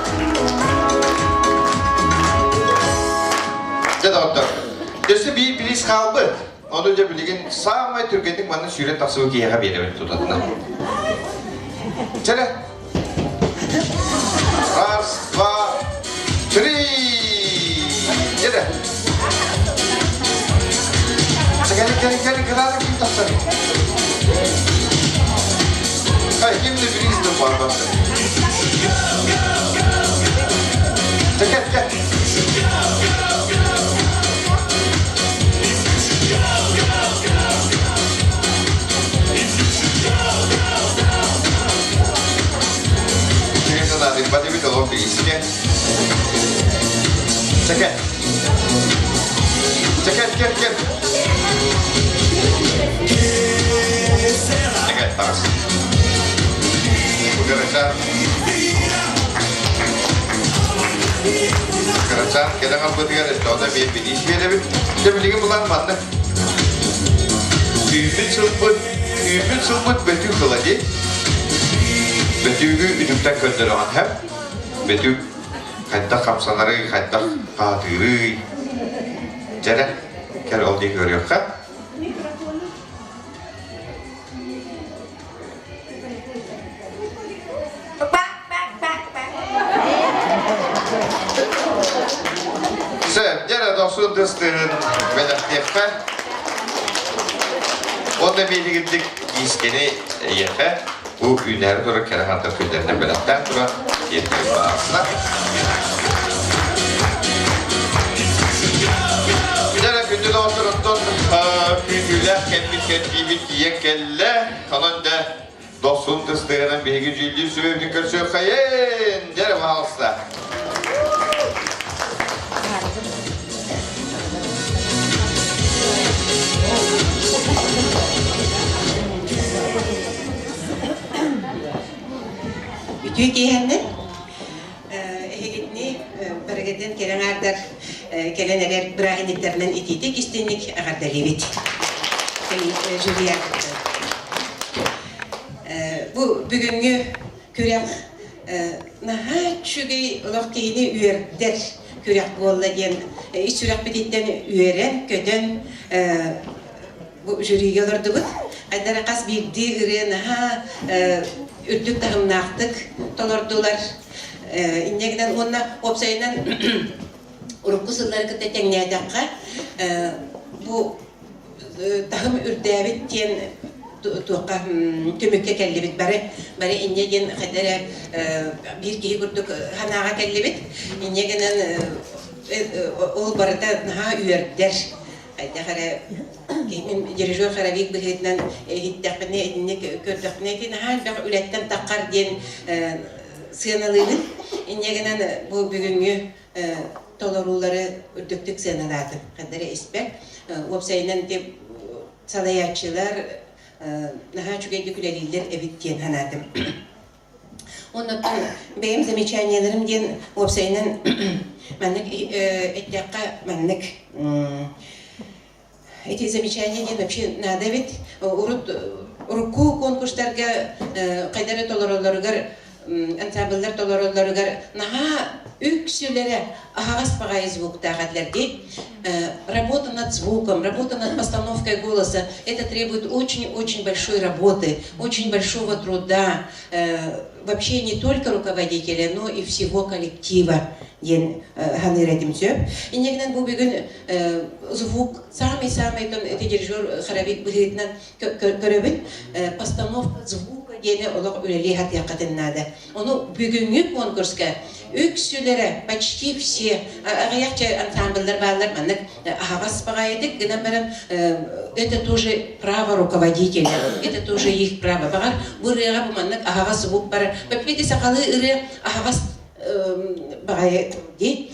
Дьэ, доҕоттор, өссө биир билиис хаалбыт. Ону дьэ билигин саамай түргэнник манна сүүрэн тахсыбыт киһиэхэ биэрэбин тутатына. Чэрэ. Раз, два, три. Дьэ. Кэлин, кэлин, кэлин, кылааны ким тахсар? Ай, ким де бириз де бар барса. Кел, кел. Чэкэ. Чэкэ, кел, кел. Чэкэ, таҕыс. Кырачаан. Кырачаан кэлэн албытыгар өстөҕүнэ биир билиис биэрэбит. Дьэ билигин булан маннык. Үүммүт сылбыт, үүммүт сылбыт бөтүүк тыла дии. Бөтүүгү үтүктэн көрдөрөҕүн һэп. Бөтүүк хайдах хамсанарый, хайдах хаатыырый. Дьэрэ, кэл ол диэки көрүөххэ. Папа! дохсун тыстыырын бэлэхтиэххэ. Уонна биһигирдик диискэни эйиэхэ бу үүнээри турар кэрэ хантар күннэринэн бэлэхтээн туран тиэрдиэн баҕарсына. Дьэ, күндү доҕоттор, оттон күүтүүлээх кэлбит кэрдиибит тиийэн кэллэ. Онон дьэ, дохсун тыстыганан биһиги дьүүллүүр сүбэбитин көрсүөххэйин! Дьэ, пожалуйста. Үтүө киэһэннэн эһигитини барыгытын кэлэн аардар кэлэн эрэр бырааһынньыктарынан итиитик истинник эҕэрдэлиибит. Жюри Бу бүгүҥҥү күрэх наһаа үчүгэй олох киһини үөрдэр күрэх буолла диэн ис сүрэхпититтэн үөрэн, көтөн бу жюригэ олордубут. Айдара хас биирдии ырыа наһаа үрдүк таһымнаахтык толордулар. Инньэ гынан уонна уопсайынан урукку сыллары кытта тэҥнээтэххэ бу таһым үрдээбит диэн туохха түмүккэ кэллибит бары бары инньэ диэн хайда эрэ биир киһи курдук санааҕа кэллибит инньэ гынан ол барыта наһаа үөрдэр хайдах эрэ мин дирижер хоровик быһыытынан иһиттэхпинэ итинник көрдөхпүнэ ити наһаа элбэх үлэттэн таххар диэн сыаналыыбын инньэ гынан бу бүгүҥҥү толоруулары үрдүктүк сыаналаатым ханна эрэ испэр уопсайынан ити салайааччылар наһаа үчүгэйдик үлэлииллэр эбит диэн санаатым Оннуттан бэйэм замечаниеларым диэн уопсайынан маннык эттэххэ маннык эти замечания диэн вообще надо эбит. Урут урукку конкурстарга хайда эрэ толороллоругар ансамбллар толороллоругар наһаа үксүлэрэ аһаҕас баҕайы звуктаах этилэр дии. Работа над звуком, работа над постановкой голоса, это требует очень-очень большой работы, очень большого труда, вообще не только руководителя, но и всего коллектива диэн ханыыр этим сөп. Иннигинэн бу бүгүн звук самый-самый дирижер хоровик быһыытынан көрөбүн. Постановка звука диэни олох үлэлии сатыаххытын наада. Ону бүгүҥҥү конкурска үксүлэрэ почти все аҕыйах ансамбллар бааллар маннык аһаҕас баҕайытык гынан баран это тоже право руководителя, это тоже их право. Баҕар бу ырыаҕа бу маннык аһаҕас звук барар. Бэппити сахалыы ырыа аһаҕас баҕайы дии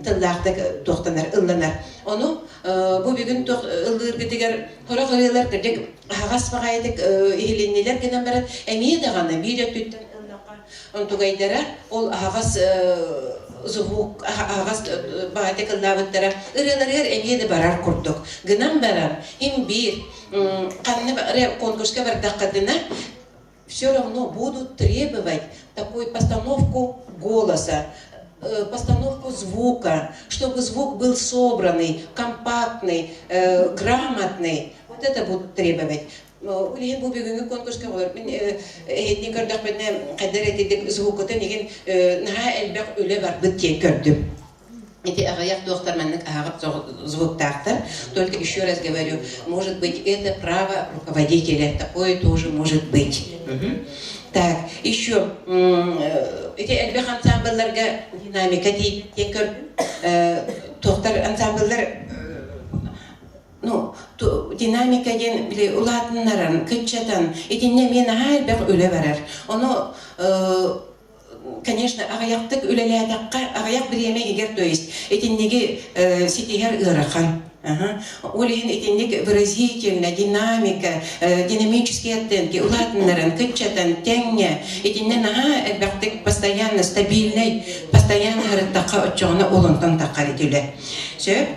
тыллаахтык туохтанар, ылланар. Ону бу бүгүн ыллыыргытыгар сорох ырыалар кырдьык аһаҕас баҕайытык иһилиннилэр гынан баран эмиэ даҕаны биир өттүттэн ыллахха онтугайдара ол аһаҕас звук аһаҕас баҕайытык ыллаабыттара ырыаларыгар эмиэ да барар курдук гынан баран им биир ханна конкурска бардаххытына все равно будут требовать такую постановку голоса, постановку звука, чтобы звук был собранный, компактный, грамотный. Вот это будут требовать. Билигин бу бүгүҥҥү конкурска олор мин эһитини көрдөхпүнэ хайдар этидик звукутун игин наһаа элбэх үлэ барбыт диэн көрдүм. Эти аҕыйах туохтар маннык аһаҕас звуктаахтар. Только еще раз говорю, может быть, это право руководителя. Такое тоже может быть. Так, еще эти элбэх ансамблларга динамика диэн көрдүм. Туохтар ансамбллар ну, динамика диэн били улаатыннаран, кыччатан, итиннэ эмиэ наһаа элбэх үлэ барар. Ону конечно, аҕыйахтык үлэлээтэххэ, аҕыйах бириэмэ иһигэр, то есть итинниги ситиһэр ыарахан. Ол иһин итинник выразительно, динамика, динамические оттенки улаатыннаран, кыччатан, тэҥҥэ итиннэ наһаа элбэхтик постоянно стабильнай, постоянно ырыттахха оччоҕуна ол онтон таххар ити үлэ. Сөп.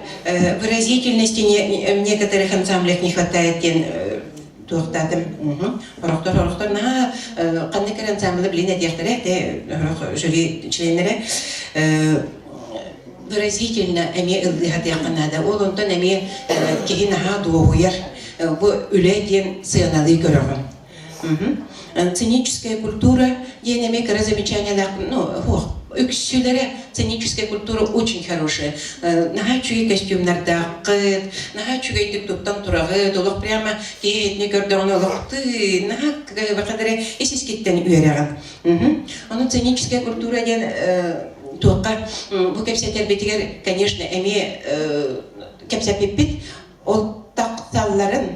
Выразительности в некоторых ансамблях не хватает диэн туохтаатым орохтор орохтор наһаа ханнык эрэ ансамблы билин этиэхтэрэ те жюри членнэрэ выразительно эмиэ ыллыы сатыахха наада ол онтон эмиэ киһи наһаа дуоһуйар бу үлэ диэн сыаналыы көрөҕүн сценическая культура диэн эмиэ кыра замечаниелаах ну хуох. Үксүлэрэ сценическая культура очень хорошая. Наһаа үчүгэй костюмнардааххыт, наһаа үчүгэйдик туттан тураҕыт, олох прямо киһи этини көрдөҕүнэ олох тыы, наһаа кыһыбахадары ис-искиттэн үөрэҕин. Ону сценическая культура диэн туохха бу кэпсэтэрбитигэр, конечно, эмиэ кэпсэппиппит. Ол тахсалларын,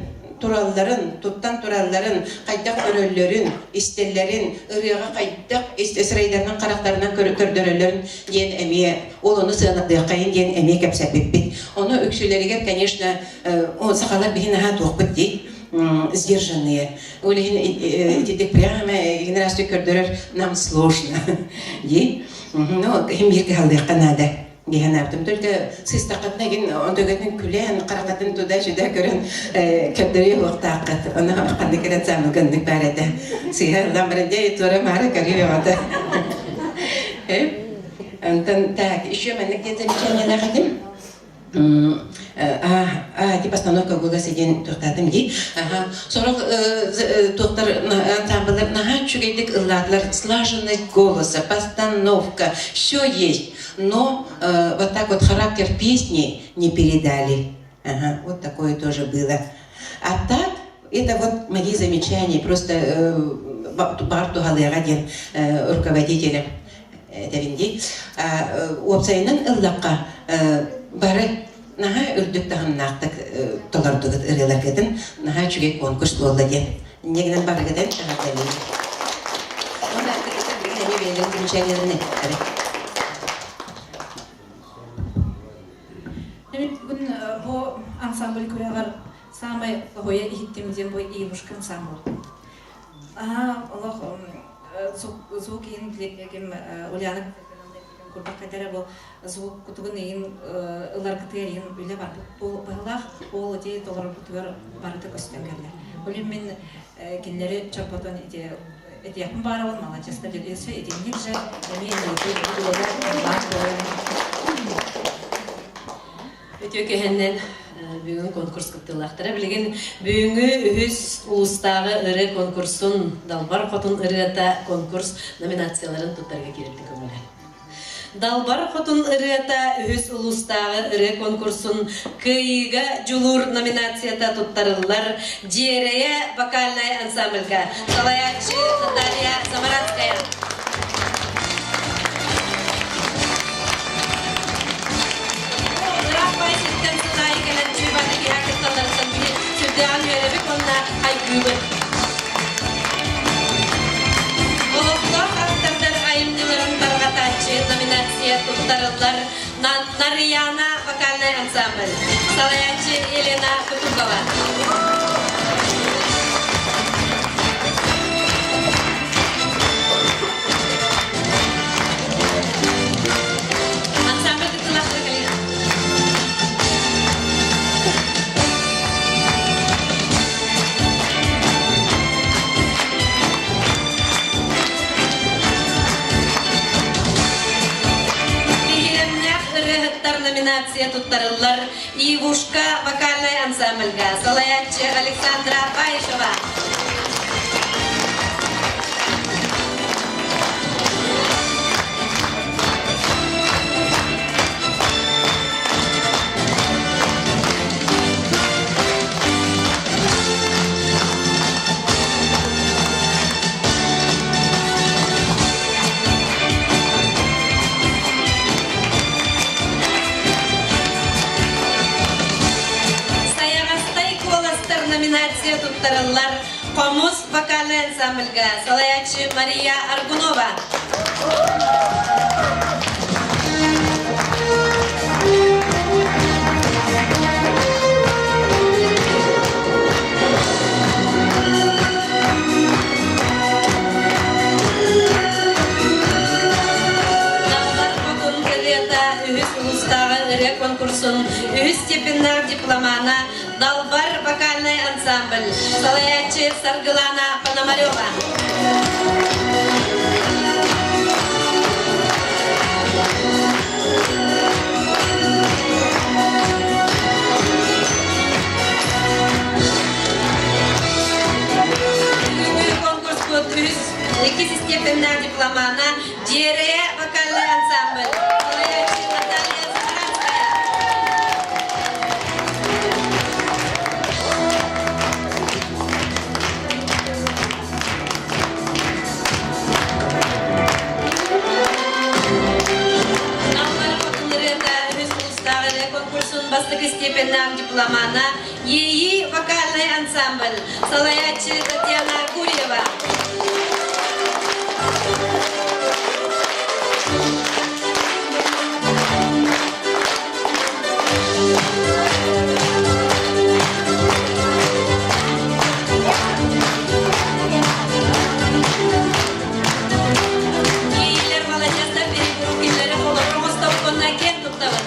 туралларын, туттан туралларын, хайдах көрөллөрүн, истэллэрин, ырыаҕа хайдах сырайдарынан харахтарынан көрдөрөллөрүн диэн эмиэ ол ону сыаналыаххайын диэн эмиэ кэпсэппиппит. Ону үксүлэригэр, конечно, сахалар биһи наһаа туохпут дии сдержанные. Ол иһин итидик прямо генерацию көрдөрөр нам сложно дии. Ну, иһин биир кыһаллыахха наада. Диһанаабытым. Только сыстаххытына игин онтугатын күлэн, харахатын туда-сюда көрөн көрдөрүө уохтааххыт. Ону ханнык эрэ самыгыннык баар этэ. Сыыһа ыллаан баран дьэ туора-маара көрүө оҕото. Онтон так, еще маннык диэн замечаниелаах этим. А, типа постановка голоса диэн туохтаатым дии. Ага. Сорох туохтар ансамблар наһаа үчүгэйдик ыллаатылар. Слаженность голоса, постановка, все есть. Но вот так вот характер песни не передали. Ага, вот такое тоже было. А так, это вот мои замечания, просто бар туһалыаҕа диэн руководителем этэбин дии. Уопсайынан ыллахха бары наһаа үрдүк таһымнаахтык толордугут ырыаларгытын, наһаа үчүгэй конкурс буолла диэн. Инньэ гынан барыгытын эҕэрдэлиибин. Уонна билигин эмиэ бэйэлэрин замечаниеларын эттэрэ. Бүгүн бу ансамбль күрэҕэр саамай хоһуйа иһиттим диэн бу Ивушка ансамбль. Аһаа, олох звук иһин ким Ульяна курдук кэтэрэ бу звук кутугун иһин ыларгытыгар иһин үлэ барбыт быһылаах ол ити толорорбутугар барыта көстөн кэллэ. Ол мин кинилэри чорботон ити этиэхпин баарабын маладьыастар өссө итинник же эмиэ баар буолан Үтүө күһэннэн бүгүн конкурс кыттыылаахтара. Билигин бүгүҥҥү үһүс улуустааҕы ырыа конкурсун Далбар Хотун ырыата конкурс номинацияларын туттарга киирэргэ көҥүлэ. Далбар Хотун ырыата үһүс улуустааҕы ырыа конкурсун Кыайыыга дьулуур номинацията туттарыллар Дьиэрэйэ вокальнай ансамбльга салайааччы Наталья Самаранская. Ыраах баай сиртэн сыл аайы кэлэн чуйбаны киһи кытталларыттан биһи сүрдээҕин үөрэбит уонна хайгыыбыт. Олохтоох автордар айымньыларын тарҕатааччы номинация туттарыллар Нарыйаана вокальнай ансамбль. Салайааччы Елена Кутукова. Ансамбль кыттыылаахтара кэлиҥ. Биһирэмнээх ырыаһыттар номинация туттарыллар Ивушка вокальнай ансамбльга салайааччы Александра Баишева. Сайаҕастай куоластар номинация туттарыллар Хомус вокальнай ансамбльга салайааччы Мария Аргунова. Далбар Хотун ырыата үһүс улуустааҕы ырыа конкурсун үһүс степеннээх дипломана Далбар вокальнай ансамбль салайааччы Саргылана Пономарева. Бүгүҥҥү конкурспут үһүс иккис степеннээх дипломана Дьиэрэйэ вокальнай. степеннаах дипломана Иэйии вокальнай ансамбль, салайааччы Татьяна Гурьева. Иэйиилэр маладьыастар перегруппиннары холобур оҥостоппунна киэн туттабын.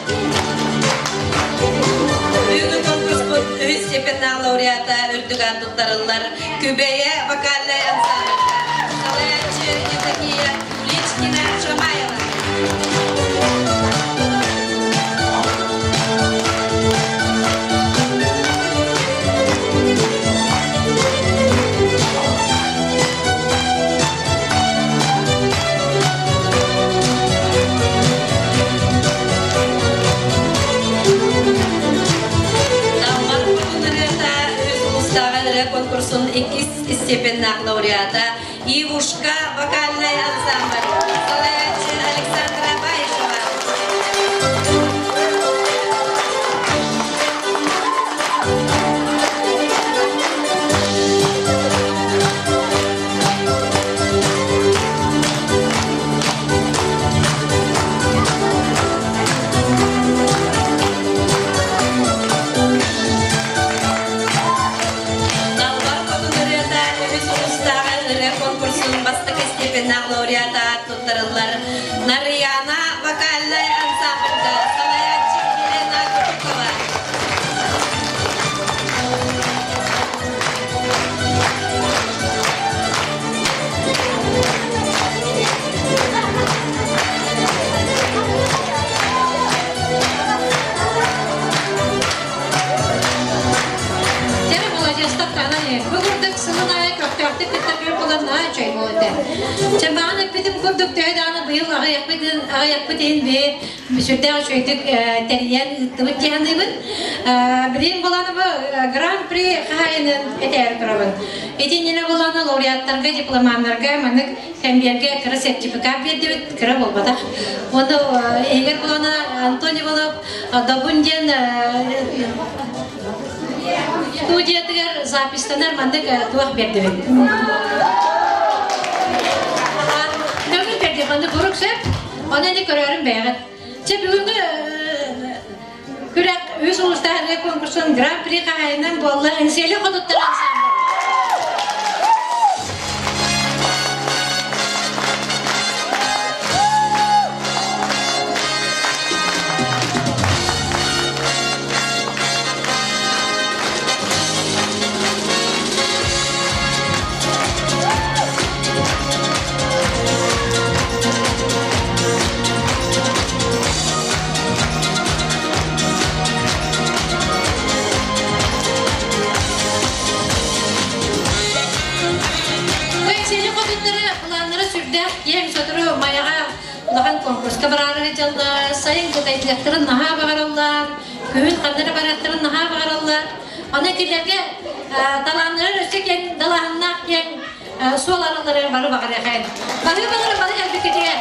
Бүгүҥҥү конкурспут үһүс степеннаах лауреата үрдүк аат туттарыллар Күбэйэ вокальнай ансамбльга салайааччы Евдокия Куличкина Шамаева. Далбар Хотун ырыата үс улуустааҕы ырыа конкурсун иккис степеннаах лауреата Ивушка вокальнай ансамбль салайааччы Александра Баишева. Далбар Хотун ырыата үһүс улуустааҕы ырыа конкурсун бастакы степеннаах лауреата туттарыллар Нарыйаана вокальнай ансамбльга салайааччы Елена Кутукова. Дьэ, маладьыастар таһынан Бу курдук сылын аайы көхтөөхтүк кытта көр буолан наһаа үчүгэй буолуо этэ. Чэ, маҕан эппитим курдук төһө даҕаны быйыл аҕыйахпыт иһин биһи сүрдээх үчүгэйдик тэрийэн ыыттыбыт дии саныыбын. Билигин буолан бу Гран-при хаһаайынын этээри турабын. Ити иннинэ буолан лауреаттарга, дипломаннарга маннык кэмбиэргэ кыра сертификат биэрдибит, кыра буолбатах. Уонна иһигэр буолан Антон Иванов Добун диэн студиятыгар запистанар маннык туох биэрдибит. Көҥүл биэрдим, маннык бурук сөп. Ону ини көрөөрүм бэйэҕит. Чэ, бүгүҥҥү күрэх үс улуустаах ырыа конкурсун Гран-при хаһаайынан буолла Эҥсиэли хотуттар ансамбль. Сели хотуттары планнара сүрдээх киэҥ сотору Майаҕа улахан конкурска бараары сылдьаллар, сайын кытайдыахтарын наһаа баҕараллар, күһүн ханна эрэ барыахтарын наһаа баҕараллар. Аны кинилэргэ талааннара өссө киэҥ далааһыннаах киэҥ суол арылларыгар бары баҕарыахайын. Бары баҕары бары кэлбиккитигэр.